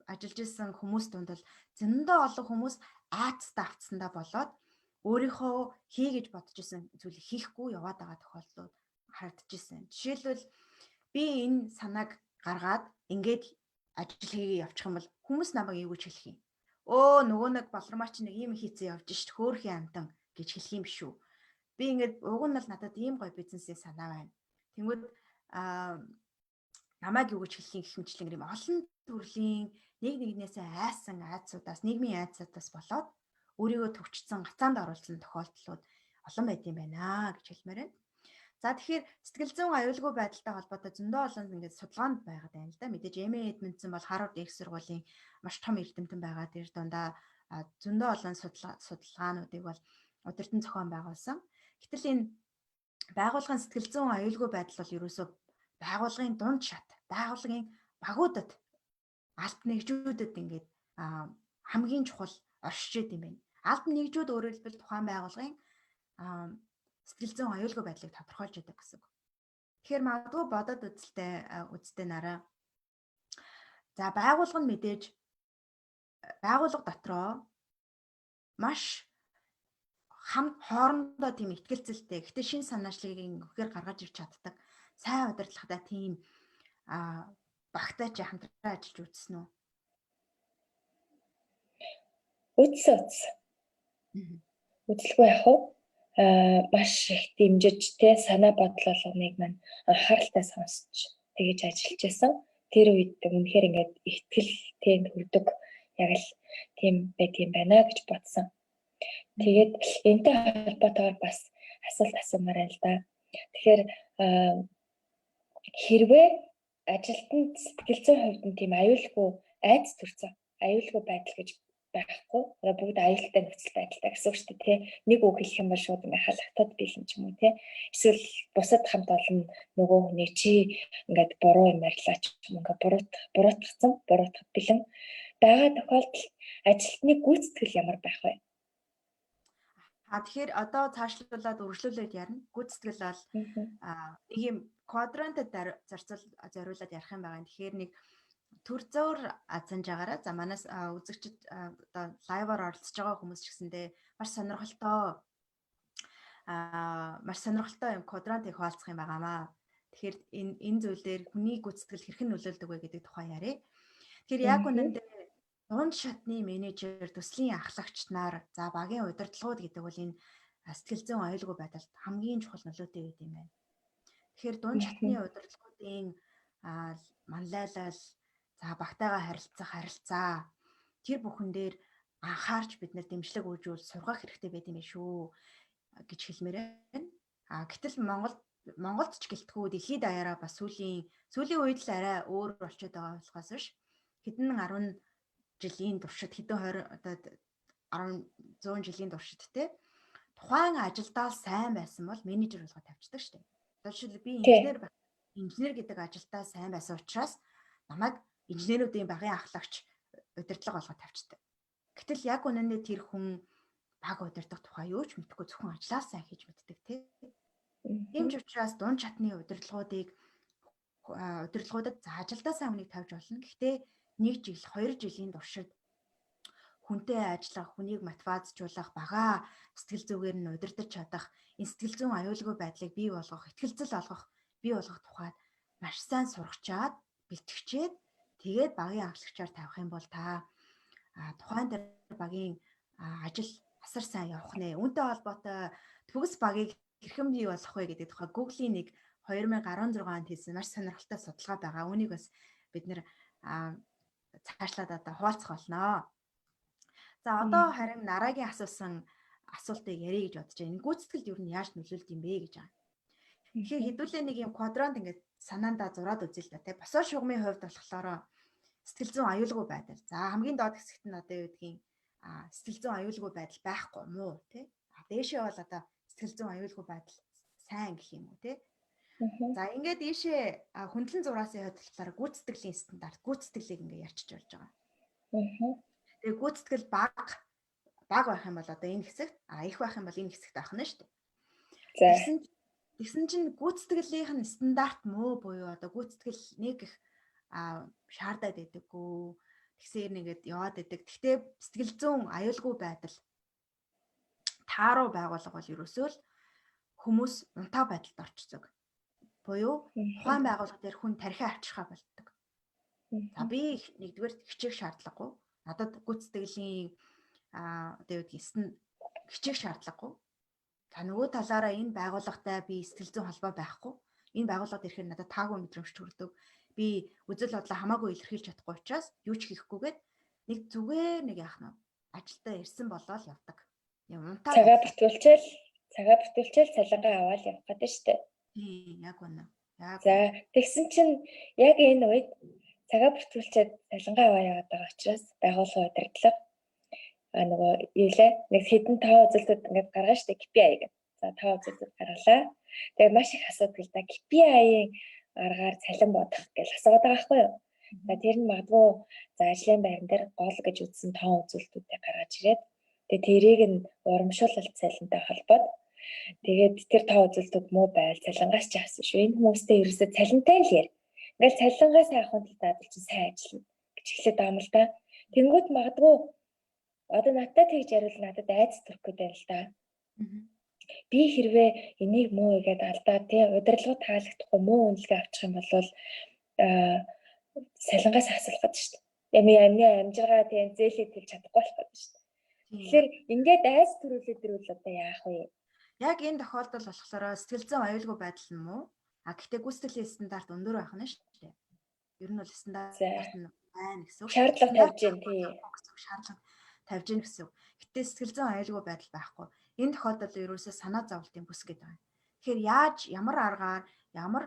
ажиллаж исэн хүмүүс дунд бол зөндөө олон хүмүүс айдастай автсандаа болоод өөрийнхөө хий гэж бодож исэн зүйлийг хийхгүй яваад байгаа тохиолдлууд харагдаж исэн. Жишээлбэл, би энэ санааг гаргаад ингээд ажил хийгээ явчих юм бол хүмүүс намайг юу гэж хэлэх юм? Өө, нөгөө нэг Болормаа чи нэг ийм хийцээ явж шít, хөөхий амтан гэж хэлэх юм биш үү? Би ингээд уг нь бол надад ийм гоё бизнесийн санаа байна. Тэнгүүд намайг юу гэж хэлэх юм гэх мэтлэн юм олон төрлийн нэг нэгнээсээ айсан айдсуудаас, нийгмийн айдсуудаас болоод өөрийгөө төвчсөн, гацаанд оруулсан тохиолдлууд олон байд юм байна гэж хэлмээр байна. За, тэгэхээр сэтгэл зүйн аюулгүй байдалтай холбоотой зөндөө олон ингээд судалгаанд байгаад байна л да. Мэдээж Эми Эдмондсон бол Харвард их сургуулийн маш том эрдэмтэн байгаа. Тэр дундаа зөндөө олон судалгаануудыг бол удирдан зохион байгуулсан. Гэтэл энэ байгууллагын сэтгэл зүйн аюулгүй байдал бол ерөөсөө байгууллагын дунд шат, байгууллагын багуудад, алба нэгжүүдэд ингээд хамгийн чухал оршиж юм байна. Алба нэгжүүд өөрөөр хэлбэл тухайн байгууллагын сэтгэл зүйн аюулгүй байдлыг тодорхойлж байдаг гэсэн үг. Тэгэхээр магадгүй бодоод үзэлтэй нараа. За, байгууллага нь мэдээж байгууллага дотроо маш хам хоорондоо тийм итгэлцэлтэй. Гэхдээ шин санаачлалыг өгөхөр гаргаж ирч чаддаг. Сайн удирдлагатай тийм багтай чи хамтран ажиллаж үзсэн үү? Үзсэн, үзсэн. Үзэлгүй яах вэ? Маш их дэмжиж те санаа бодол болгоныг маань анхааралтай сонсч тэгэж ажиллаж байсан. Тэр үед үнэхээр ингээд ихтгэл тийм төрдөг, яг л тийм байт юм байна гэж бодсон. Тэгээд энэтэй холбоотойгоор бас асуулт асуумаар байна л да. Тэгэхээр хэрвээ ажилтнанд сэтгэл зүйн хувьд нь тийм аюулгүй айдас төрсөн, аюулгүй байдал гэж байхгүй. Одоо бүгд аюултай нөхцөл байдалтай гэсэн үг шүү дээ, тий. Нэг үг хэлэх юм бол шууд ингээ халахтад биелэн ч юм уу, тий. Эсвэл бусад хамт олон нөгөө хүний чи ингээд буруу юм ярьлаа ч юм, ингээ буруутгацсан, буруутгах бэлэн байгаа тохиолдолд ажилтны гүйцэтгэл ямар байх вэ? А тэгэхээр одоо цаашлуулад үргэлжлүүлээд ярина. Гүйцэтгэл бол нэг юм квадрантад зарцуул зориулаад ярих юм байгаа. Тэгэхээр нэг төр зөөр азанж байгаараа. За, манаас үзэгчид, одоо live-аар оролцож байгаа хүмүүс ч гэсэндээ маш сонирхолтой юм квадрантыг хуваалцах юм байгаамаа. Тэгэхээр энэ зүйлээр хүний гүйцэтгэл хэрхэн нөлөөлдөг вэ гэдэг тухай яриа. Тэгэхээр яг үнэндээ Дунд шатны менежер, төслийн ахлагч нар, за багийн удирдлагууд гэдэг бол энэ сэтгэл зүйн аюулгүй байдалд хамгийн чухал нөлөөтэй байд юм байна. Тэгэхээр дунд шатны удирдлагуудын манлайлал, за багтайгаа харилцах харилцаа тэр бүхэн дээр анхаарч бид нэр дэмжлэг өгжүүл сургах хэрэгтэй байд юм байна шүү гэж хэлмээр байна. А гэтэл Монголд ч гэлтгүү дэлхийд даяараа бас сүүлийн үед л арай өөр болчиход байгаа болохоос биш хэдэн 10 жилийн туршид хэдэн 20 одоо 10 100 жилийн туршид те тухайн ажилдаа сайн байсан бол менежер болгоод тавьчихдаг шүү дээ. Одоо жишээл би инженер гэдэг ажилдаа сайн байсан учраас намайг инженерүүдийн багийн ахлагч удирдлага болгоод тавьчихдаг. Гэтэл яг үнэндээ тэр хүн баг удирдах тухай юу ч мэдэхгүй зөвхөн ажлаа сайн хийж мэддэг тий. Тийм ч учраас дунд шатны удирдлагуудыг удирдлагуудад за ажилдаа сайн хүнийг тавьж болно. Гэхдээ 1 жил, 2 жилийн туршид хүнтэй ажиллах, хүнийг мотивацжуулах, багаа сэтгэл зүгээр нь удирдах чадах, энэ сэтгэл зүйн аюулгүй байдлыг бий болгох, ихтгэлцэл олгох, бий болгох тухайд маш сайн сургачаад, бэлтгэчээд тэгээд багийн ахлагчаар тавих юм бол та тухайн тэр багийн ажил асар сайн явах нэ. Үүнтэй холбоотой төгс багийг хэрхэн бий болгох вэ гэдэг тухай Google-ийн нэг 2016 онд хийсэн маш сонирхолтой судалгаа байгаа. Үүнийг бас бид нэр цаашлаад одоо хуваалцах болно. За одоо харин Нарагийн асуусан асуултыг ярих гэж бодож байна. Гүйцэтгэлд юу нь яаж нөлөөлд юм бэ гэж байгаа. Тэгэхээр хэдүүлээ нэг юм квадрант ингээд санаандаа зураад үзье л да тий. Босоо шугамын хувьд болохоор сэтгэл зүйн аюулгүй байдал. За хамгийн доод хэсэгт нь одоо юу гэдгийг сэтгэл зүйн аюулгүй байдал байхгүй муу тий. А дээшээ бол одоо сэтгэл зүйн аюулгүй байдал сайн гэх юм уу тий. За ингээд ийшээ хөндлөн зураасаа хувьд болохоор гүйцэтгэлийн стандарт, гүйцэтгэлийг ингээд ярьчих болж байгаа. Тэгээ гүйцэтгэл бага байх юм бол одоо энэ хэсэгт, их байх юм бол энэ хэсэгт байх нь шүү дээ. Тэгсэн чинь гүйцэтгэлийнх нь стандарт муу буюу одоо гүйцэтгэл нэг их шаардаад байдаггүй. Тэгсээр нэгэд яваад байдаг. Гэхдээ сэтгэл зүйн аюулгүй байдал тааруу байгууллага бол ерөөсөө л хүмүүс унтаа байдалд орчихдог. Буюу тухайн байгууллага дээр хүн тархиа авчирхаа болдог. За би нэгдүгээр хичээх шаардлагагүй. Надад гүйцэтгэлийн одоо юу гэдгийг хичээх шаардлагагүй. За нөгөө талаараа энэ байгууллагатай би сэтгэл зүйн холбоо байхгүй. Энэ байгууллагад ирэхээр надад таагүй мэдрэмж төрдөг. Би үзэл бодлоо хамаагүй илэрхийлж чадахгүй учраас юу ч хийхгүйгээд нэг зүгээр нэг яах нь ажилдаа ирсэн болоод явдаг. Юм унтаа цагаа бүтүүлчээл цалингаа аваад явах гэдэг шүү дээ. Тийм, яг үнэ. За тэгсэн чинь яг энэ үед цагаа бүртгүүлчихэд цалингаа аваа яваад байгаа учраас байгууллагын удирдлага нөгөө юу лээ нэг хэдэн тоо үзүүлэлтүүд ингээд гаргана шүү дээ KPI гэх. За тоо үзүүлэлт гаргалаа. Тэгээ маш их асуудал л да KPI-ийн аргаар цалин бодох гэж асууад байгаа байхгүй юу? За тэр нь магадгүй за ажлын байран дээр гол гэж үзсэн тоо үзүүлэлтүүдийг гаргаж ирээд тэгээ тэрийг нь урамшуулалт цалинтай холбоод тэгээд тэр тоо үзүүлэлтүүд муу байвал цалингаас ч авсан шүү. Энэ хүмүүстэй ерөөсөө цалинтай л яар. Ингээл цалингаас авахын тулд надад чинь сайн ажиллана гэж эхлээд байгаа юм л да. Тэнгүүт магадгүй одоо надтай тэгж яриул надад айц төрөх гээд байна л да. Би хэрвээ энийг муу игээд алдаа тий удирдлага таалагдахгүй муу үнэлгээ авчих юм бол цалингаас асуулах гэдэг шүү дээ. Ями амны амжиргаа тий зээлээ төлж чадахгүй болох гэдэг шүү дээ. Тэгэхээр ингээд айц төрүүлээд ирвэл одоо яах вэ? Яг энэ тохиолдол болохоор сэтгэл зүйн аюулгүй байдал нь муу. А гэхдээ гүйцэтгэлийн стандарт өндөр байх нь шүү дээ. Ер нь бол стандарт нь байна гэсэн үг. Шаардлага тавьж гин тий. Шаардлага тавьж гин гэсэн үг. Гэтэ сэтгэл зүйн аюулгүй байдал байхгүй. Энэ тохиолдолд ерөөсөө санаа зовлтын бүс гэдэг байна. Тэгэхээр яаж ямар аргаар ямар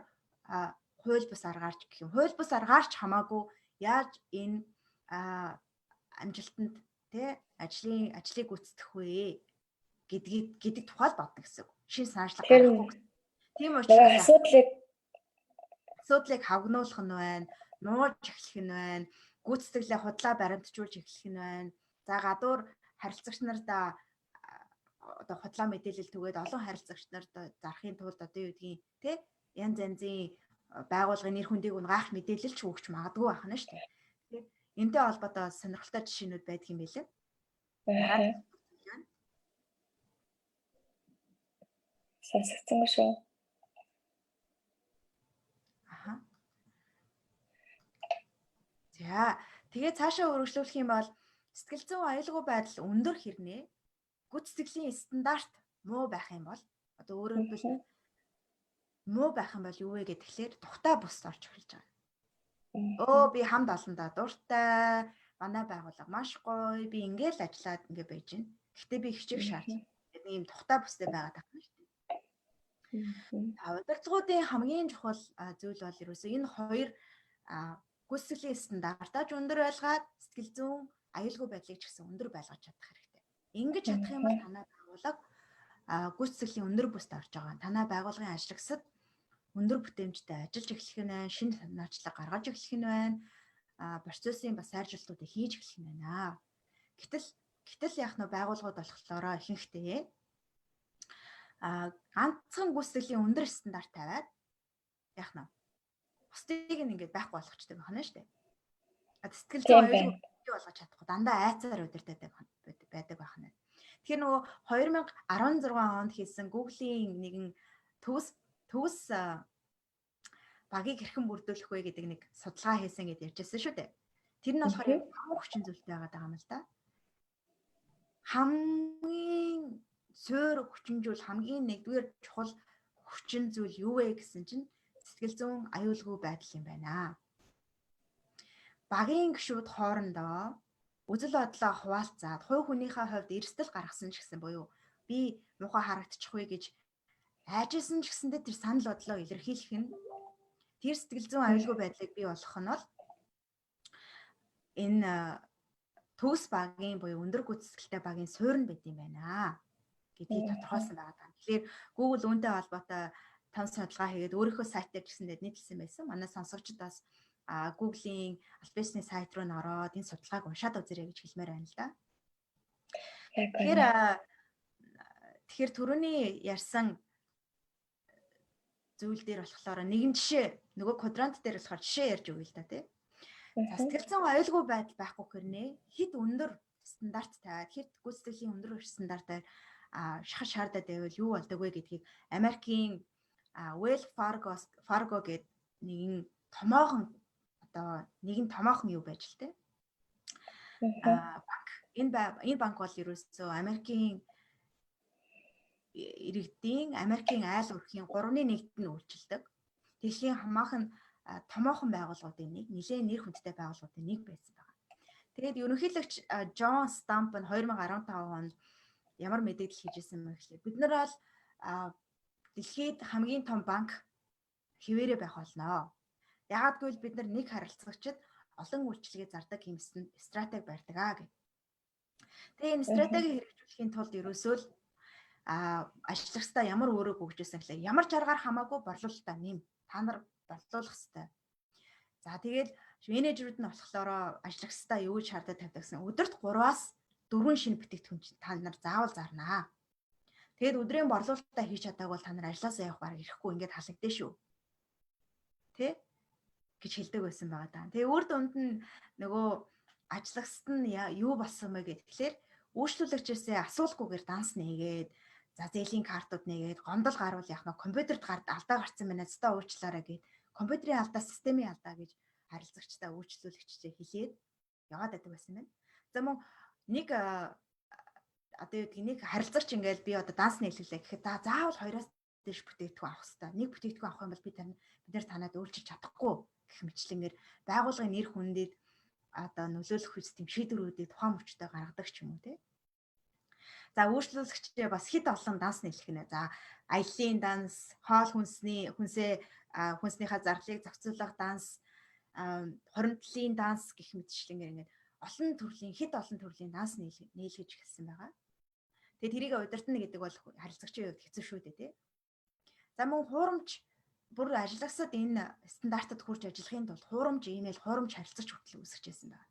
хууль бус аргаар ч гэх юм. Хууль бус аргаар ч хамаагүй яаж энэ амжилтанд тий ажлыг гүйцэтгэх вэ гэдэг тухай л бодно гэсэн үг. Шинэ санаачлага гаргахгүй. Тийм учраас асуудлыг хавгнуулах нь байна, нууж эхлэх нь байна, гүйцэтгэлээ худлаа баримтжуулж эхлэх нь байна. За гадуур харилцагч нартаа одоо худлаа мэдээлэл түгээд олон харилцагч нарт зарахын тулд одоо юу гэдгийг тэ янз янзын байгууллагын нэр хүндийг унгаах мэдээлэл ч өгч магадгүй байх нь шүү дээ. Тэгэхээр энэтэй холбоотой сонирхолтой жишээнүүд байдаг юм билээ. Сонсогдсон шүү. Аха. За Тэгээ цаашаа үргэлжлүүлэх юм бол сэтгэл зүйн аюулгүй байдал өндөр хэрнээ гүйцэтгэлийн стандарт муу байх юм бол одоо өөрөөр хэлбэл муу байх юм бол юу вэ гэхээр тухтай бус орж эхэлж байгаа. Өө би хамт олондоо дуртай, манай байгууллага маш гоё, би ингээл ажиллаад ингээ байж гин. Гэхдээ би хичээх шаардлага. Нэг юм тухтай бүстэй байгаад байна шүү дээ. Удирдлагуудын хамгийн чухал зүйл бол ерөөсөө энэ хоёр гүйцэтгэлийн стандартаж өндөр байлгаад сэтгэл зүйн аюулгүй байдлыг ч гэсэн өндөр байлгаж чадах хэрэгтэй. Ингэж чадах юм бол танай байгууллага гүйцэтгэлийн өндөр бүст орж байгаа. Танай байгууллагын ажлагсад өндөр бүтээмжтэй ажиллаж эхлэх нь байна, шинэ санаачлаг гаргаж эхлэх нь байна, процессын бас сайржуултуудыг хийж эхлэх нь байна. Гэтэл яг нь байгууллагууд болохоор ихэнхдээ ганцхан гүйцэтгэлийн өндөр стандарт тавиад яг нь бусдыг нь ингээд байхгүй болгочдөг байна шүү дээ. Сэтгэл зүйн аюулгүй болгож чадахгүй дандаа айцаар удирдах байдаг байна. Тэгэхээр нөгөө 2016 онд хийсэн Google-ийн нэгэн төгс төгс багийг хэрхэн бүрдүүлэх вэ гэдэг нэг судалгаа хийсэн гэдээ ярьжсэн шүү дээ. Тэр нь болохоор таван хүчин зүйлтэй байгаа юм л да. Хамгийн суур хүчин зүйл, хамгийн нэгдүгээр чухал хүчин зүйл юу вэ гэсэн чинь сэтгэл зүйн аюулгүй байдал юм байна. Багийн гишүүд хоорондоо үзэл бодлоо хуваалцаад хувь хүнийхээ хувьд эрсдэл гаргасан ч гэсэн буюу би муухай харагдчих вэ гэж айжсэн ч гэсэндээ тэр санал бодлоо илэрхийлэх нь тэр сэтгэл зүйн аюулгүй байдлыг бий болгох нь бол энэ төгс багийн буюу өндөр гүйцэтгэлтэй багийн суурь нь байд юм байна гэдгийг тодорхойлсон байгаа даа. Тэгэхээр Google үүнтэй холбоотой том судалгаа хийгээд өөрийнхөө сайт дээр ч гэсэндээ нийтлсэн байсан. Манай сонсогчид бас Google-ийн аль биесны сайт руу н ороод энэ судалгааг уншаад үзээрэй гэж хэлмээр байна л да. Тэгэхээр түрүүний ярьсан зүйл дээр болохоор нэгэн жишээ, нөгөө квадрант дээр болохоор жишээ ярьж өгье л да тий. За, сэтгэл зүйн аюулгүй байдал байхгүй хэрнээ хэд өндөр стандарт тавиад, хэд гүйцэтгэлийн өндөр стандартаар шахаж шаардаад байвал юу болдог вэ гэдгийг Америкийн Wells Fargo гэдэг нэгэн томоохон одоо нэгэн томоохон юу байж л тээ. Банк энэ банк бол ерөөсөө Америкийн иргэдийн Америкийн айл өрхийн 3-1-д нь үйлчилдэг. Дэлхийн хамаахан томоохон байгууллагуудын нэг, нэлээд нэр хүндтэй байгууллагуудын нэг байсан байна. Тэгээд ерөнхийлөгч Джон Стамп нь 2015 онд ямар мэдээлэл хийж ирсэн бэ гэхлээр бид нар бол дэлхийд хамгийн том банк хэвээрээ байх болно. Яагаад гэвэл бид нар нэг харилцагчид олон үйлчилгээ зардаг юм стратеги барьдаг аа гэх. Тэгээ энэ стратегийг хэрэгжүүлэхийн тулд ерөөсөө л ажиллагчдаа ямар үүрэг өгч байсан гэхлээр ямар ч аргаар хамаагүй борлуулалтаа нэм. Та нар борлуулах хэрэгтэй. За, тэгээд менежерүүд нь болохоор ажиллагчдаа юу гэж шаардаад тавьдаг гэсэн өдөрт 3-аас 4 шинэ бүтээгдэхүүн та нар заавал зарнаа. Тэгээд өдрийн борлуулалтаа хийж чадаагүй бол та нар ажилласаа явах бараг ирэхгүй, ингээд халагдана шүү. Тэ? Гэж хэлдэг байсан байгаа даа. Тэгээ үр дүнд нь нөгөө ажиллагчид нь юу болсон бэ гэхлээр үйлчлүүлэгчээсээ асуулгүйгээр данс нээгээд, за зээлийн картууд нээгээд, гомдол гарвал яах нь, компьютерт гард алдаа гарсан байна. Зөндөө уучлаарай гэд, компьютерийн алдаа, системийн алдаа гэж харилцагчдаа, үйлчлүүлэгчдээ хэлээд яваад байдаг байсан байна. За, мөн нэг одоо юу гэдэг, нэг харилцагч ингээл би одоо данс нийлүүлээ гэхэд за заавал хоёроос дээш бүтээгдэхүүн авах хэрэгтэй. Нэг бүтээгдэхүүн авах юм бол бид нар танад үйлчилж чадахгүй гэх мэтчилэнгээр байгууллагын нэр хүндэд одоо нөлөөлөх үс тийм шийдвэрүүдийг тухайн мөчтөд гаргадаг ч юм уу те. За, үйлчлүүлэгчдээ бас хэд олон данс нийлэх нэ. За, аяллаа данс, хоол хүнсний хүнсээ хүнснийхаа зарлалыг зохицуулах данс, хуримтлалын данс гэх мэтчилэнгээр ингээд олон төрлийн, хэд олон төрлийн данс нийлгэж эхэлсэн байгаа. Тэгээд тэрийг удирдана гэдэг бол харилцагчийн хувьд хэцүү шүү дээ, тий. За, мөн хуурамч бүр ажиллагсад энэ стандартад хүрч ажиллахын тулд хуурамч имэйл, хуурамч харилцагч хүртэл үүсгэж байсан байна.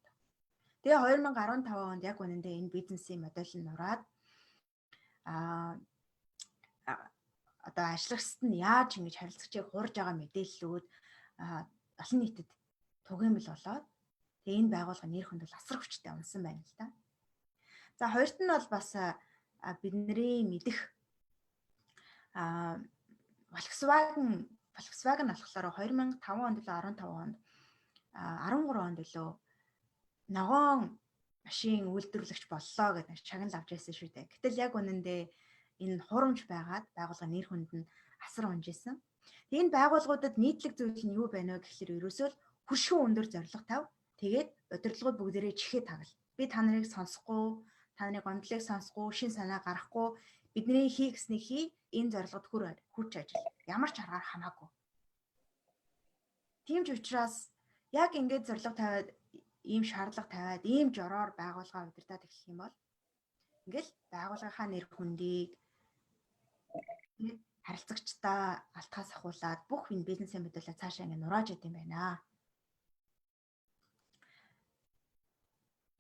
Тэгээ 2015 онд яг үнэндээ энэ бизнесийн модель нь нураад одоо ажиллагчид нь яаж ингэж харилцагчийг хуурж байгаа мэдээллүүд олон нийтэд түгээмэл болоод тэгээ энэ байгууллага нэр хүнд бол асар хүчтэй унсан байна л да. За, хоёрт нь бол бас бидний мэдэх Volkswagen болохоор 2005 онд лөө 15 онд 13 онд лөө Ногоон машин үйлдвэрлэгч боллоо гэдэг шагнал авч байсан шүү дээ. Гэтэл яг үнэндээ энэ хурамж байгаад байгууллагын нэр хүнд нь асар унжсэн. Тэгээ энэ байгууллагуудад нийтлэг зүйл нь юу байна вэ гэхлээр ерөөсөө л хөшгөн өндөр зорилго тав. Тэгээд удирдлагууд бүгдээрээ чихээ тагал. Би та нарыг сонсохгүй, та нарын гомдлыг сонсохгүй, шин санаа гаргахгүй, бидний хий гэснийг хий, энэ зорилгод хүрч ажил. Ямар ч аргаар хамаагүй. Тийм ч учраас яг ингээд зорилго тавиад, ийм шаардлага тавиад, ийм жороор байгууллага удирдах эхлэх юм бол ингээл байгууллагынхаа нэр хүндийг, харилцагчдаа алтгаас ахуулаад бүх энэ бизнесийн моделаа цаашаа ингэ нурааж идэм байна.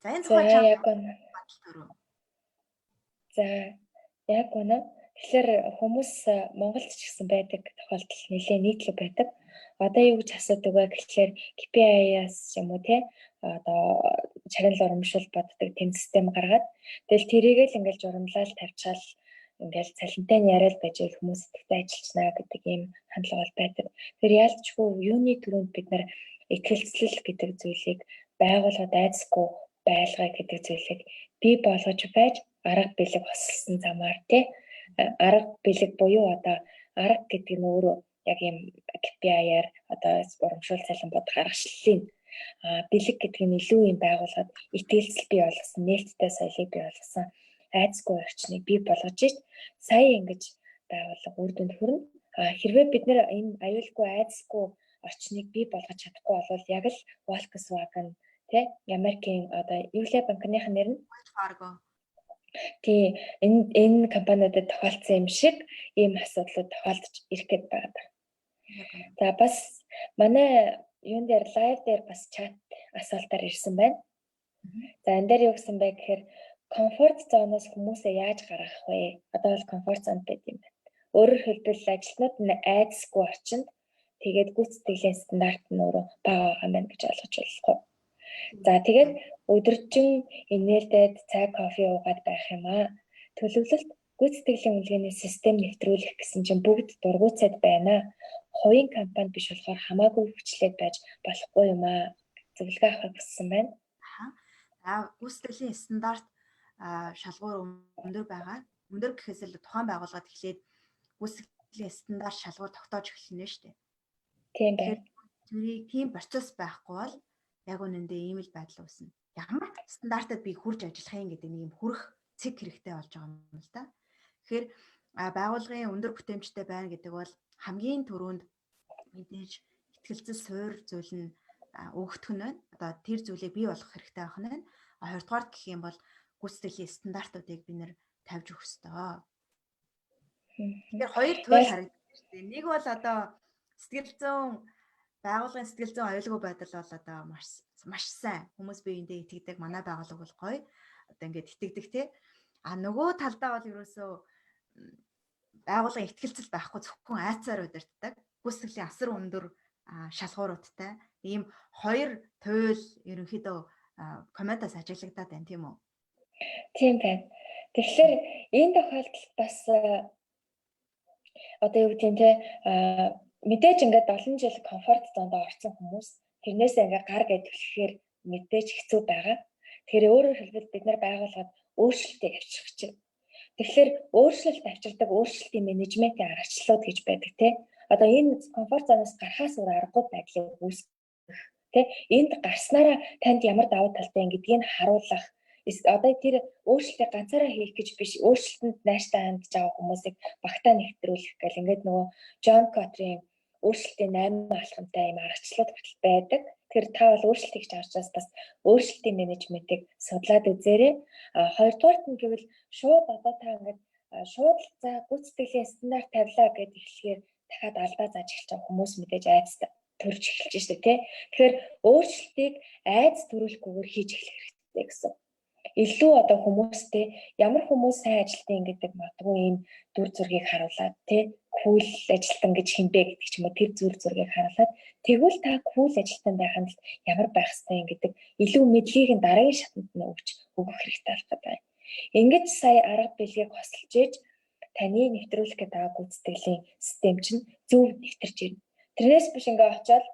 За, энэ тухай яг үнэ. За, яг үнэ. Тэгэхээр хүмүүс Монголд ч гэсэн байдаг тохиолдол нэлээд нийтлэг байдаг. Одоо юу гэж асуудаг вэ гэхлээр KPI-аас юм уу те, одоо шагнал урамшуул боддог тэм систем гаргаад, тэгэл тэрийг л ингээл журамлал тавьчаал, ингээл цалинтай нь яриад байж байл хүмүүс итгэвтэй ажиллачнаа гэдэг ийм хандлага бол байдаг. Тэр яалтчгүй юуны түрүүнд бид нар итгэлцэл гэдэг зүйлийг байгууллагад айдасгүй байлгаа гэдэг зүйлийг бий болгож байж арга бэлэг хосолсон замаар тий, арга бэлэг буюу одоо арга гэдэг нь өөрөө яг ийм KPI-аар одоо урамшуул цалин бодох аргачлалын, бэлэг гэдэг нь илүү юм байгууллагад итгэлцэл бий болгосон, нээлттэй соёлыг бий болгосон айдасгүй орчныг бий болгож ич сая ингэж байгууллага үр дүнд хүрнэ. Хэрвээ бид нэр энэ аюулгүй айдасгүй орчныг бий болгож чадахгүй бол яг л Volkswagen тий, Америкийн одоо юу лээ банкных нэр нь Fargo. Тий, энэ компаниудад тохиолдсон юм шиг ийм асуудлууд тохиолдож ирэх гээд байгаа. За, бас манай юун дээр, live дээр бас чат асуултаар ирсэн байна. За, энэ дээр юу гэсэн бэ гэхээр comfort zone оос хүмүүсээ яаж гаргах вэ? Одоо бол comfort zone байт юм байна. Өөрөөр хэлбэл ажилтнууд нь айдасгүй орчинд, тэгээд гүйцэтгэлийн стандарт нь өөрөө бага байгаа юм байна гэж ойлгож болох уу? За, тэгээд өдөржин инээлдээд цай кофе уугаад байх юм аа. Төлөвлөлт, гүйцэтгэлийн үнэлгээний систем нэвтрүүлэх гэсэн чинь бүгд дургуйцаад байна. Хувийн компани биш болохоор хамаагүй хүчлээд байж болохгүй юм аа. Зөвлөгөө авахыг хүссэн байна. За, гүйцэтгэлийн стандарт шалгуур өндөр байгаа. Өндөр гэхээс л тухайн байгууллагад эхлээд гүйцэтгэлийн стандарт шалгуур тогтоож эхэлнэ шүү дээ. Тийм байна. Тэрийг тийм процесс байхгүй бол яг үнэндээ ийм л байдал үүснэ. Ямар стандартад би хүрж ажиллах юм гэдэг нэг юм хүрэх цэг хэрэгтэй болж байгаа юм л да. Тэгэхээр байгууллагын өндөр бүтээмжтэй байна гэдэг бол хамгийн түрүүнд мэдээж итгэлцэл суур зүйл нь өгөгдөх нь байна. Одоо тэр зүйлийг бий болгох хэрэгтэй байх нь байна. А хоёрдугаарт гэх юм бол гүйцэтгэлийн стандартуудыг бид нэр тавьж өгөх ёстой. Тэгэхээр хоёр туйл харагдаж шүү дээ. Нэг бол одоо сэтгэл зүйн, байгууллагын сэтгэл зүйн аюулгүй байдал бол одоо маш маш сайн. Хүмүүс биеиндээ итгэдэг. Манай байгууллага бол гоё. Одоо ингээд итгэдэг те. А нөгөө талдаа бол ерөөсөө байгууллагын итгэлцэл байхгүй, зөвхөн айцаар удирддаг. Гүйцэтгэлийн асар өндөр шалгууруудтай. Ийм хоёр туйл ерөнхийдөө комментаас ажиглагдаад байна, тийм үү? Тийм байна. Тэгэхээр энэ тохиолдолд бас одоо юу гэдэг нь те, мэдээж ингээд олон жил comfort zone д орсон хүмүүс тэрнээсээ ингээд гар гэж түлхэхээр мэдээж хэцүү байгаа. Тэгэхээр өөрөөр хэлбэл бид нар байгууллагад өөрчлөлтийг авчрах чинь. Тэгэхээр өөрчлөлт авчирдаг өөрчлөлтийн менежментийн аргачлалууд гэж байдаг те. Одоо энэ comfort zone оос гарахаас өөр аргагүй байдлыг үүсгэх те. Энд гарснараа танд ямар давуу талтай гэдгийг харуулах, одоо тэр өөрчлөлтийг ганцаараа хийх гэж биш, өөрчлөлтөнд найштай хандж байгаа хүмүүсийг багтаа нэвтрүүлэх гэл ингээд нөгөө Джон Котрийн өөрчлөлтийн 8 алхамтай юм аргачлалууд хүртэл байдаг. Тэр та бол өөрчлөлт хийж байгаа учраас бас өөрчлөлтийн менежментийг судлаад үзээрэй. А хоёрдугаарт нь гэвэл шууд одоо та ингээд шууд за гүйцэтгэлийн стандарт тавилаа гэд эхлэхээр дахиад алдаа зааж эхэлж байгаа хүмүүс мэдээж айдастай төрж эхэлж штэ тий. Тэгэхээр өөрчлөлтийг айдас төрүүлэхгүйгээр хийж эхлэх хэрэгтэй гэсэн. Илүү одоо хүмүүстэй ямар хүмүүс сайн ажилтан гэдэг магадгүй ийм дүр зургийг харуулад тий, cool ажилтан гэж хинбэ гэдэг ч юм уу, тэр зүр зургийг харуулад, тэгвэл та cool ажилтан байхын тулд ямар байх ёстой юм гэдэг илүү мэдлэгийг нь дараагийн шатанд нь өгөх хэрэгтэй болох гэдэг. Ингэж сая арга билгийг хосолж ээж таны нэвтрүүлэх гэдэг байгаа гүйцэтгэлийн систем чинь зөв нэвтэрч ирнэ. Тэрнээс биш ингээ очиод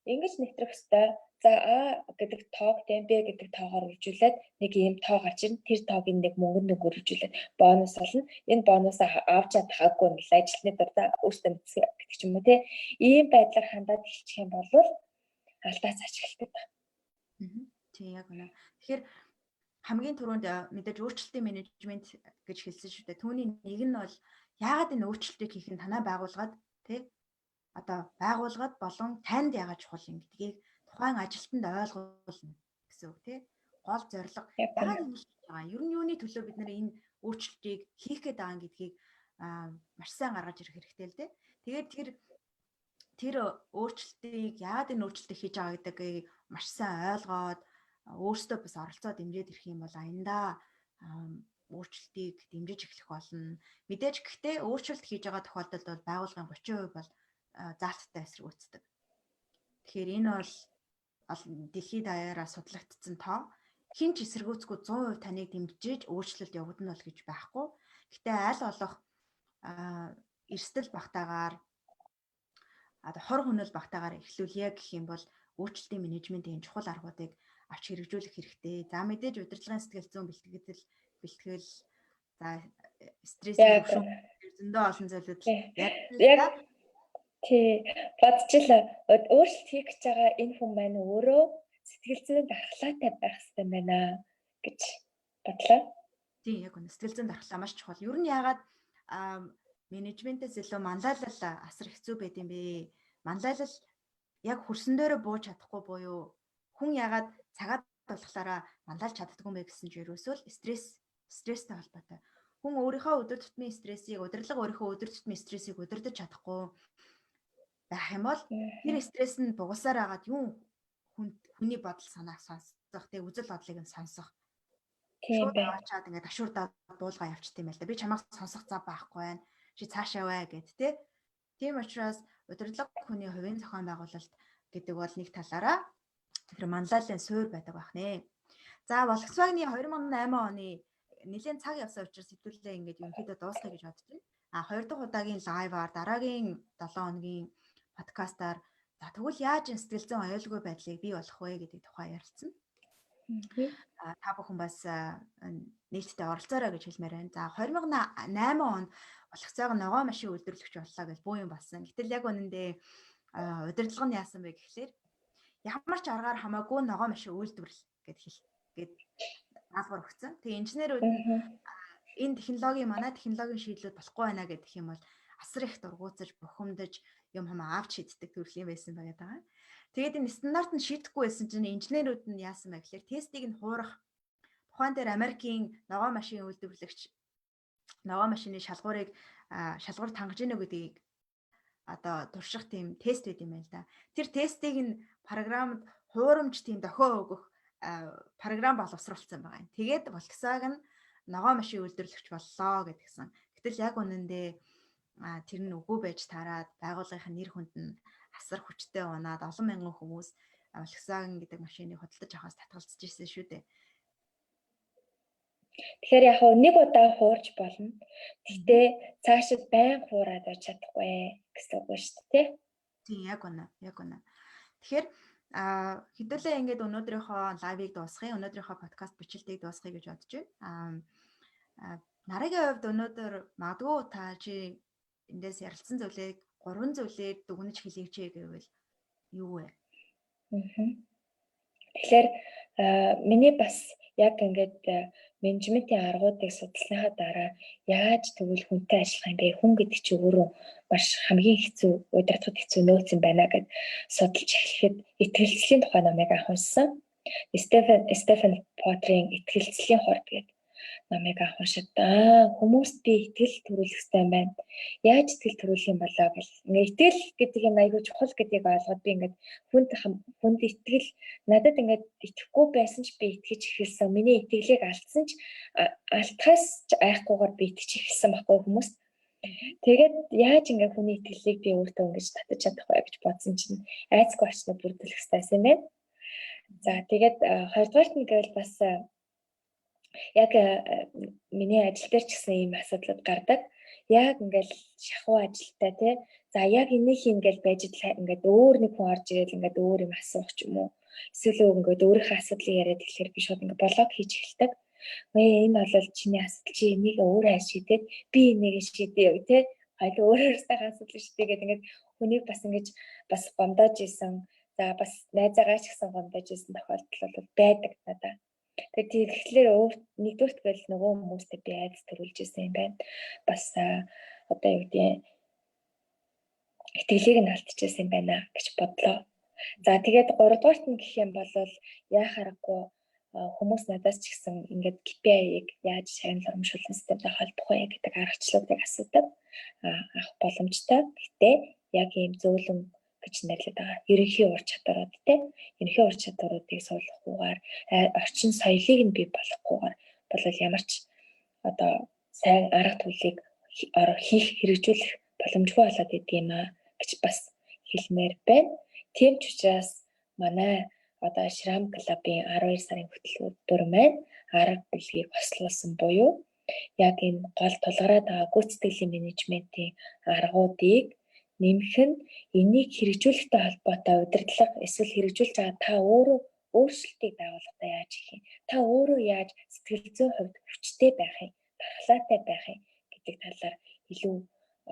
Ингэж нэвтрэх ёстой. За А гэдэг тоог тийм Б гэдэг тоогоор үржүүлээд нэг ийм тоо гарч ирнэ. Тэр тоог нэг мөнгөнд нэг үржүүлээд бонус олно. Энэ бонусаа авч чадхаагүй нь л ажилтны дурдаа өөртөө мэдсэн гэдэг ч юм уу те. Ийм байдлаар хандаад эхэлчих юм бол алдаа цааш эхэлдэг байна. Тийм, яг үнэ. Тэгэхээр хамгийн түрүүнд мэдээж өөрчлөлтийн менежмент гэж хэлсэн шүү дээ. Түүний нэг нь бол яагаад энэ өөрчлөлтийг хийх нь танаа байгууллагад тий одоо байгууллагад болон танд яагаад чухал юм гэдгийг тухайн ажилтнанд ойлгуулна гэсэн үг тий. Гол зорилго яагаад ингэж хийж байгаа юм? Ер нь юуны төлөө бид нар энэ өөрчлөлтийг хийх гээд байгаа гэдгийг маш сайн гаргаж ирэх хэрэгтэй л дээ. Тэгээд тэр өөрчлөлтийг, яагаад энэ өөрчлөлтийг хийж байгаа гэдгийг маш сайн ойлгоод, өөрсдөө бас оролцоо дэмжиж ирэх юм бол аяндаа өөрчлөлтийг дэмжиж эхлэх болно. Мэдээж гэхдээ өөрчлөлт хийж байгаа тохиолдолд бол байгууллагын 30% бол заалттай эсэргүүцдэг. Тэгэхээр энэ бол дэлхийд даяараа судлагдсан тоо. Хэн ч эсэргүүцэхгүй 100% таныг дэмжиж өөрчлөлт явагдана бол гэж байхгүй. Гэтэ аль болох эрсдэл багтаагаар, одоо хор хөнөөл багтаагаар эхлүүлье гэх юм бол өөрчлөлтийн менежментийн чухал аргуудыг авч хэрэгжүүлэх хэрэгтэй. За, мэдээж удирдлагын сэтгэл зүйн бэлтгэл, за, стрессийн түвшин, зөндөө олон зүйлүүд яг тий бодчихлаа. Өөрчлөлт хийх гэж байгаа энэ хүн маань өөрөө сэтгэл зүйн дархлаатай байх хэрэгтэй байна гэж бодлоо. Тийм, яг үнэ, сэтгэл зүйн дархлаа маш чухал. Ер нь яагаад менежментээс илүү манлайлал асар хэцүү байд юм бэ? Манлайлал яг хөрсөн дээрээ бууж чадахгүй буюу хүн яагаад цагаад болохлаараа манлайлж чаддгүй юм бэ гэсэн чинь ерөөсөө л стресстэй холбоотой. Хүн өөрийнхөө өдөр тутмын стрессийг, удирдлага өөрийнхөө өдөр тутмын стрессийг удирдах чадахгүй байх юм бол тэр стресс нь бугасаар агаад юм хүний бодол санааг сонсох, тэг үзэл бодлыг нь сонсох. Тийм байна. Авчаад ингээд ашуурдаа буулгаа явчихд юм байл та. Би чамайг сонсох зав байхгүй байна. Чи цаашаа бай гэд тэ. Тийм учраас удирдлага хүний хувийн зохион байгуулалт гэдэг бол нэг талаараа тэр манлайлалын суур байдаг байх нэ. За, Volkswagen-ы 2008 оны, нэлээд цаг явсан учраас хэдүүлээ ингээд ерөнхийдөө дуусгая гэж бодож байна. А хоёр дахь удаагийн live аар, дараагийн 7 хоногийн подкастаар за тэгвэл яаж энэ сэтгэл зүйн аюулгүй байдлыг бий болох вэ гэдэг тухай ярилцсан. Та бүхэн бас нээлттэй оролцоорой гэж хэлмээр байна. За, 2008 онд Volkswagen ногоон машин үйлдвэрлэгч боллоо гэж буу юм болсон. Гэтэл яг үнэндээ удирдлага нь яасан бэ гэхлээр ямар ч аргаар хамаагүй ногоон машин үйлдвэрлэл гэд хэл гэд даалгавар өгсөн. Тэгээ инженерүүд энэ технологийн, манай технологийн шийдлүүд болохгүй байна гэдэг юм бол асар их дургуутсаж, бухимдаж, юм хамаа авч шийддэг төрлийн байсан байгаад байгаа. Тэгээд энэ стандарт нь шийдэхгүй байсан чинь инженерүүд нь яасан бэ гэхээр тестийг нь хуурах, тухайн дээр Америкийн ногоон машин үйлдвэрлэгч ногоон машины шалгуурыг, шалгуур тангаж гинэ гэдгийг одоо турших тийм тест байд юм байна л да. Тэр тестийг нь програмд хуурамч тийм дохио өгөх програм боловсруулсан байгаа юм. Тэгээд Volkswagen ногоон машин үйлдвэрлэгч боллоо гэдгсэн. Гэтэл яг үнэндээ тэр нь үгүй байж таарад байгууллагын нэр хүнд нь асар хүчтэй унаад олон мянган хүмүүс Volkswagen гэдэг машиныг худалдаж авахаас татгалзаж ирсэн шүү дээ. Тэгэхээр яг нэг удаа хуурч болно. Гэхдээ цаашид байн хуураад байж чадахгүй гэсэн үг шүү дээ. Тийм, яг үнэ. Яг үнэ. Тэгэхээр хэдүүлээ ингээд өнөөдрийнхөө live ыг дуусгая. Өнөөдрийнхөө подкаст бичлэлтийг дуусгая гэж бодож байна. Нарагийн хувьд өнөөдөр магадгүй та чи эндээс ярилцсан зүйлийг гурван зүйлээр дүгнэж хэлээч гэвэл юу вэ? Тэгэхээр миний бас яг ингээд менежментийн аргуудыг судалсныхаа дараа яаж тэгвэл хүнтэй ажиллах юм бэ? Хүн гэдэг чинь өөрөө маш хамгийн хэцүү, удирдахад хэцүү нөөц юм байна гэд судалж эхлэхэд итгэлцлийн тухай номыг анх уншсан. Стефен Поттерийн Итгэлцлийн хорд гэдэг номыг анх уншаад, аа, хүмүүст би итгэл төрүүлэх хэрэгтэй юм байна. Яаж итгэл төрүүлэх юм болоо гэл. Ингээ итгэл гэдэг юм айгүй чухал гэдгийг ойлгоод би ингээд хүнд итгэл, надад ингээд итгэхгүй байсан ч би итгэж эхэлсэн. Миний итгэлийг алдсан ч алдахаас ч айхгүйгээр би итгэж эхэлсэн байхгүй хүмүүст. Тэгээд яаж ингээ хүний итгэлийг би өөртөө ингэж татаж чадах вэ гэж бодсон чинь айцгүй орчноо бүрдүүлэх хэрэгтэй юм байна. За, тэгээд хоёрдугаарт нь гэвэл бас яг миний ажил дээр ч гэсэн ийм асуудлууд гардаг. Яг ингээл шахуу ажилтай тий. За яг энийг хийн гэж байж ингээд өөр нэг хүн орж ирэл ингээд өөр юм асуух ч юм уу. Эсвэл ингээд өөрийнхөө асуудлыг яриад тэгэхээр би шууд ингээд блог хийж эхэлдэг. Мэ энэ бол чиний асуудал, чи энийг өөрөө шийдээд би энийг шийдье тий. Хоёул өөр өөрсдөө асуудал шийдье гэдэг ингээд хүнийг бас ингэж бас гомдоож исэн. За бас найзаагаа ч гэсэн гомдоож исэн тохиолдол бол байдаг надаа. Тэгээд тэгэхээр нэгдүгürt бол нөгөө хүмүүстэй би айдас төрүүлж исэн юм байна. Бас одоо юу гэдэг итгэлийг нь алдчихсан юм байна гэж бодлоо. За тэгээд гуравдугаарт нь гэх юм бол яа харахгүй хүмүүс надаас ч гэсэн ингээд KPI-г яаж шагнал урамшуулсан системтэй холбох вэ гэдэг аргачлалуудыг асуудаг. Авах боломжтой. Гэтэ яг ийм зөөлөн гэж нэрлэдэг байгаа. Ерөнхий ур чадварууд те. Ерөнхий ур чадваруудыг суулгахгүйгээр, орчин соёлыг нь бий болгохгүйгээр бол ямар ч одоо сайн арга түлийг хийх хэрэгжүүлэх боломжгүй болоод идэв юм а гэж бас хэлмээр байна. Тийм ч учраас манай одоо Шрам клубын 12 сарын хөтөлбөр маань арга билгийг хослуулсан буюу яг энэ гол тулгараад байгаа гүйцэтгэлийн менежментийн аргуудыг нэмэх нь энийг хэрэгжүүлэхтэй холбоотой удирдлага эсвэл хэрэгжүүлж байгаа та өөрөө өөрчлөлтийг байгууллагатаа яаж хийх юм? Та өөрөө яаж сэтгэл зүйн хувьд хүчтэй байх юм, дархлаатай байх юм гэдэг талаар илүү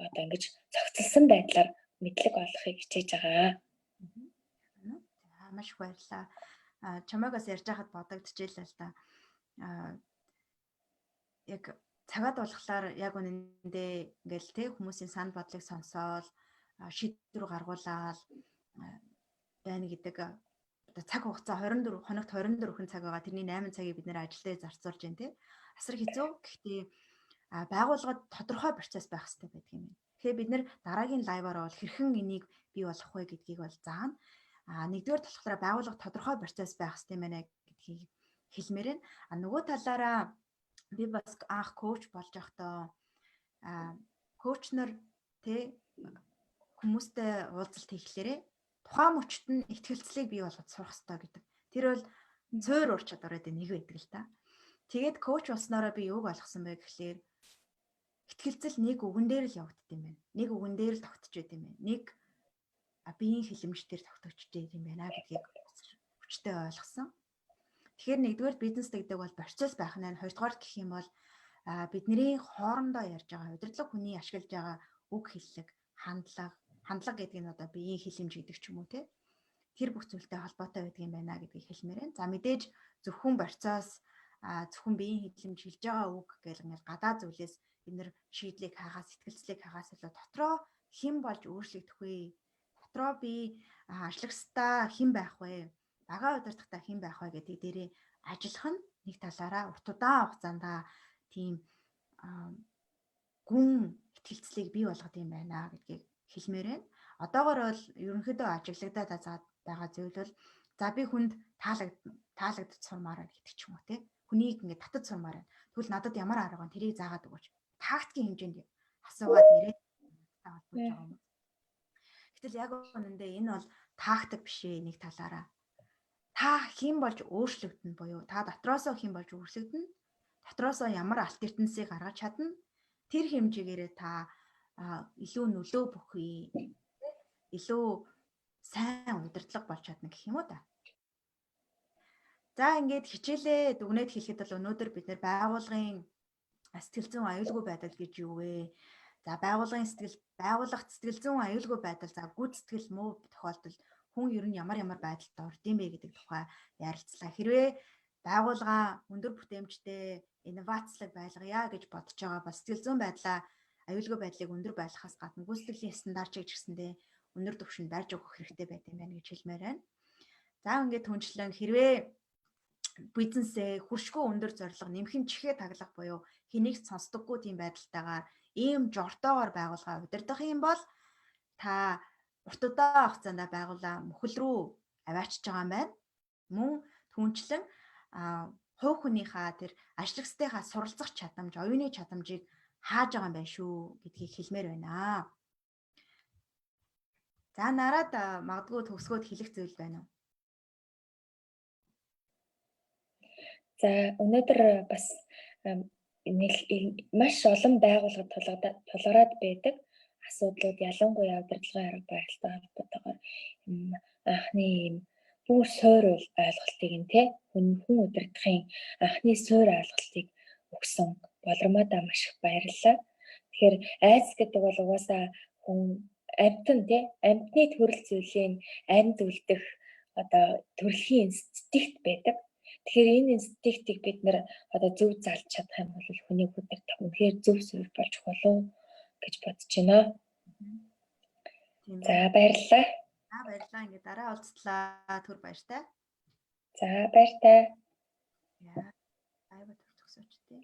одоо ингэж цогцолсон байдлаар мэдлэг олохыг хичээж байгаа. За маш их баярлалаа. Чамайг бас ярьж байхад бодогдчихлээ л да. Яг цагаад болохоор яг үнэндээ ингээл те хүмүүсийн санал бодлыг сонсоол шийдвэр гаргуулаад байна гэдэг одоо цаг хугацаа 24 хоногт 24 цаг байгаа. Тэрний 8 цагийг бид нэр ажилдаа зарцуулж байна те. Асар хэцүү. Гэхдээ байгууллагад тодорхой процесс байх хэрэгтэй байдаг юм байна. Тэгэхээр бид нэр дараагийн лайваар бол хэрхэн энийг бий болгох вэ гэдгийг бол заана. Нэгдүгээр болохоор байгууллага тодорхой процесс байх хэрэгтэй байна гэдгийг хэлмээр байна. Нөгөө талаараа би бас анх коуч болж байхдаа коуч нар тэ хүмүүстэй уулзалт хийхлээрээ тухайн мөчт нь итгэлцлийг бий болгож сурах хэрэгтэй гэдэг. Тэр бол цуур ур чадвар гэдэг нэг байдаг л та. Тэгээд коуч болсноороо би юуг ойлгосон бэ гэхлээр итгэлцэл нэг үгэн дээр л явагдд юм байна. Нэг үгэн дээр л тогтож байд юм байна. Нэг биеийн хилэмж дээр тогтогч байд юм байна гэдгийг хүчтэй ойлгосон. Тэгэхээр нэгдүгээр бизнес гэдэг бол процесс байх нь, хоёрдугаар гэх юм бол бидний хоорондоо ярьж байгаа удирдлага хүний ашиглаж байгаа үг хэллэг, хандлага, хандлага гэдэг нь одоо биеийн хилэмж гэдэг ч юм уу те. Тэр бүх зүйлтэй холбоотой байдаг юм байна гэдгийг хэлмээр байна. За мэдээж зөвхөн процесс, зөвхөн биеийн хилэмж, хэлж байгаа үг гэл ингээл гадаа зүйлээс бид нэр шийдлийг хаагаас, сэтгэлцлийг хаагаас илүү дотроо хэн болж өөрчлөгдөх вэ? Дотроо би ажиллагсдаа хэн байх вэ? Багаа удирдахдаа хэн байх вэ гэдэг дээрээ ажиллах нь нэг талаараа урт удаан хугацаанд тийм гүн итгэлцлийг бий болгох юм байна гэдгийг хэлмээр байна. Одоогор бол ерөнхийдөө ажиглагдаад байгаа зүйл бол за би хүнд таалагдж сурмаар байна гэдэг ч юм уу те. Хүнийг ингээд татаж сурмаар байна. Тэгвэл надад ямар арга вэ? Тэрийг заагаад өгөөч. Тактикийн хэмжээнд асуугаад ирээд холбож байгаа юм. Гэтэл яг үнэндээ энэ бол тактик биш ээ нэг талаараа. Та хэн болж өөрчлөгдөнө буюу та дотроосоо хэн болж өөрчлөгдөнө? Дотроосоо ямар алт ертөнцийг гаргаж чадна? Тэр хэмжээгээрээ та илүү нөлөө бүхий илүү сайн удирдлага болж чадна гэх юм уу да. За ингээд хичээлээ дүгнээд хэлэхэд бол өнөөдөр бид нэр байгууллагын сэтгэл зүйн аюулгүй байдал гэж юу вэ? За байгууллагын сэтгэл, байгууллагт сэтгэл зүйн аюулгүй байдал, за гүйцэтгэл муу тохиолдолд хүн ер нь ямар ямар байдалд орд юм бэ гэдэг тухай ярилцлаа. Хэрвээ байгууллага өндөр бүтээмжтэй инновацлог байлгая гэж бодож байгаа бол сэтгэл зүйн байдлаа, аюулгүй байдлыг өндөр байлгахаас гадна гүйцэтгэлийн стандартыг ч гэсэндээ өндөр түвшинд барьж өгөх хэрэгтэй байт юм байна гэж хэлмээр байна. За ингээд түнчлэн хэрвээ бизнесээ хуршгүй өндөр зорилго, нэмхэн чихээ таглах буюу хэнийг сонсдоггүй тийм байдалтайгаар ийм жортоогоор байгууллага удирдах юм бол та урт удаан хугацаанд байгууллага мөхөл рүү аваачиж байгаа юм байна. Мөн түнчлэн хувь хүнийхээ тэр ажиллагчдынхаа суралцах чадамж, оюуны чадамжийг хааж байгаа юм байна шүү гэдгийг хэлмээр байна. За нараад магадгүй төгсгөөд хэлэх зүйл байна уу? За өнөөдөр бас Маш олон байгууллагад тулгараад байдаг асуудлууд, ялангуяа удирдлагын арга барилтай холбоотойгоор анхны юм бүр суур ойлголтыг нь, те, хүн хүн удирдахын анхны суур ойлголтыг өгсөн Болормоодоо маш их баярлалаа. Тэгэхээр айдас гэдэг бол угаасаа хүн амьтан, те, амьтны төрөл зүйлийн амьд үлдэх одоо төрөлхийн инстинкт байдаг. Тэгэхээр энэ инстинктийг бид нар одоо зөв залж чадах юм бол хүнийг удирдах үнэхээр зөв суурь болж болов гэж бодож байна. За, баярлалаа. За, баярлалаа. Ингээд дараа уулзлаа. Түр баяртай. За, баяртай. Яа. Аяга түр төгсөөч тий.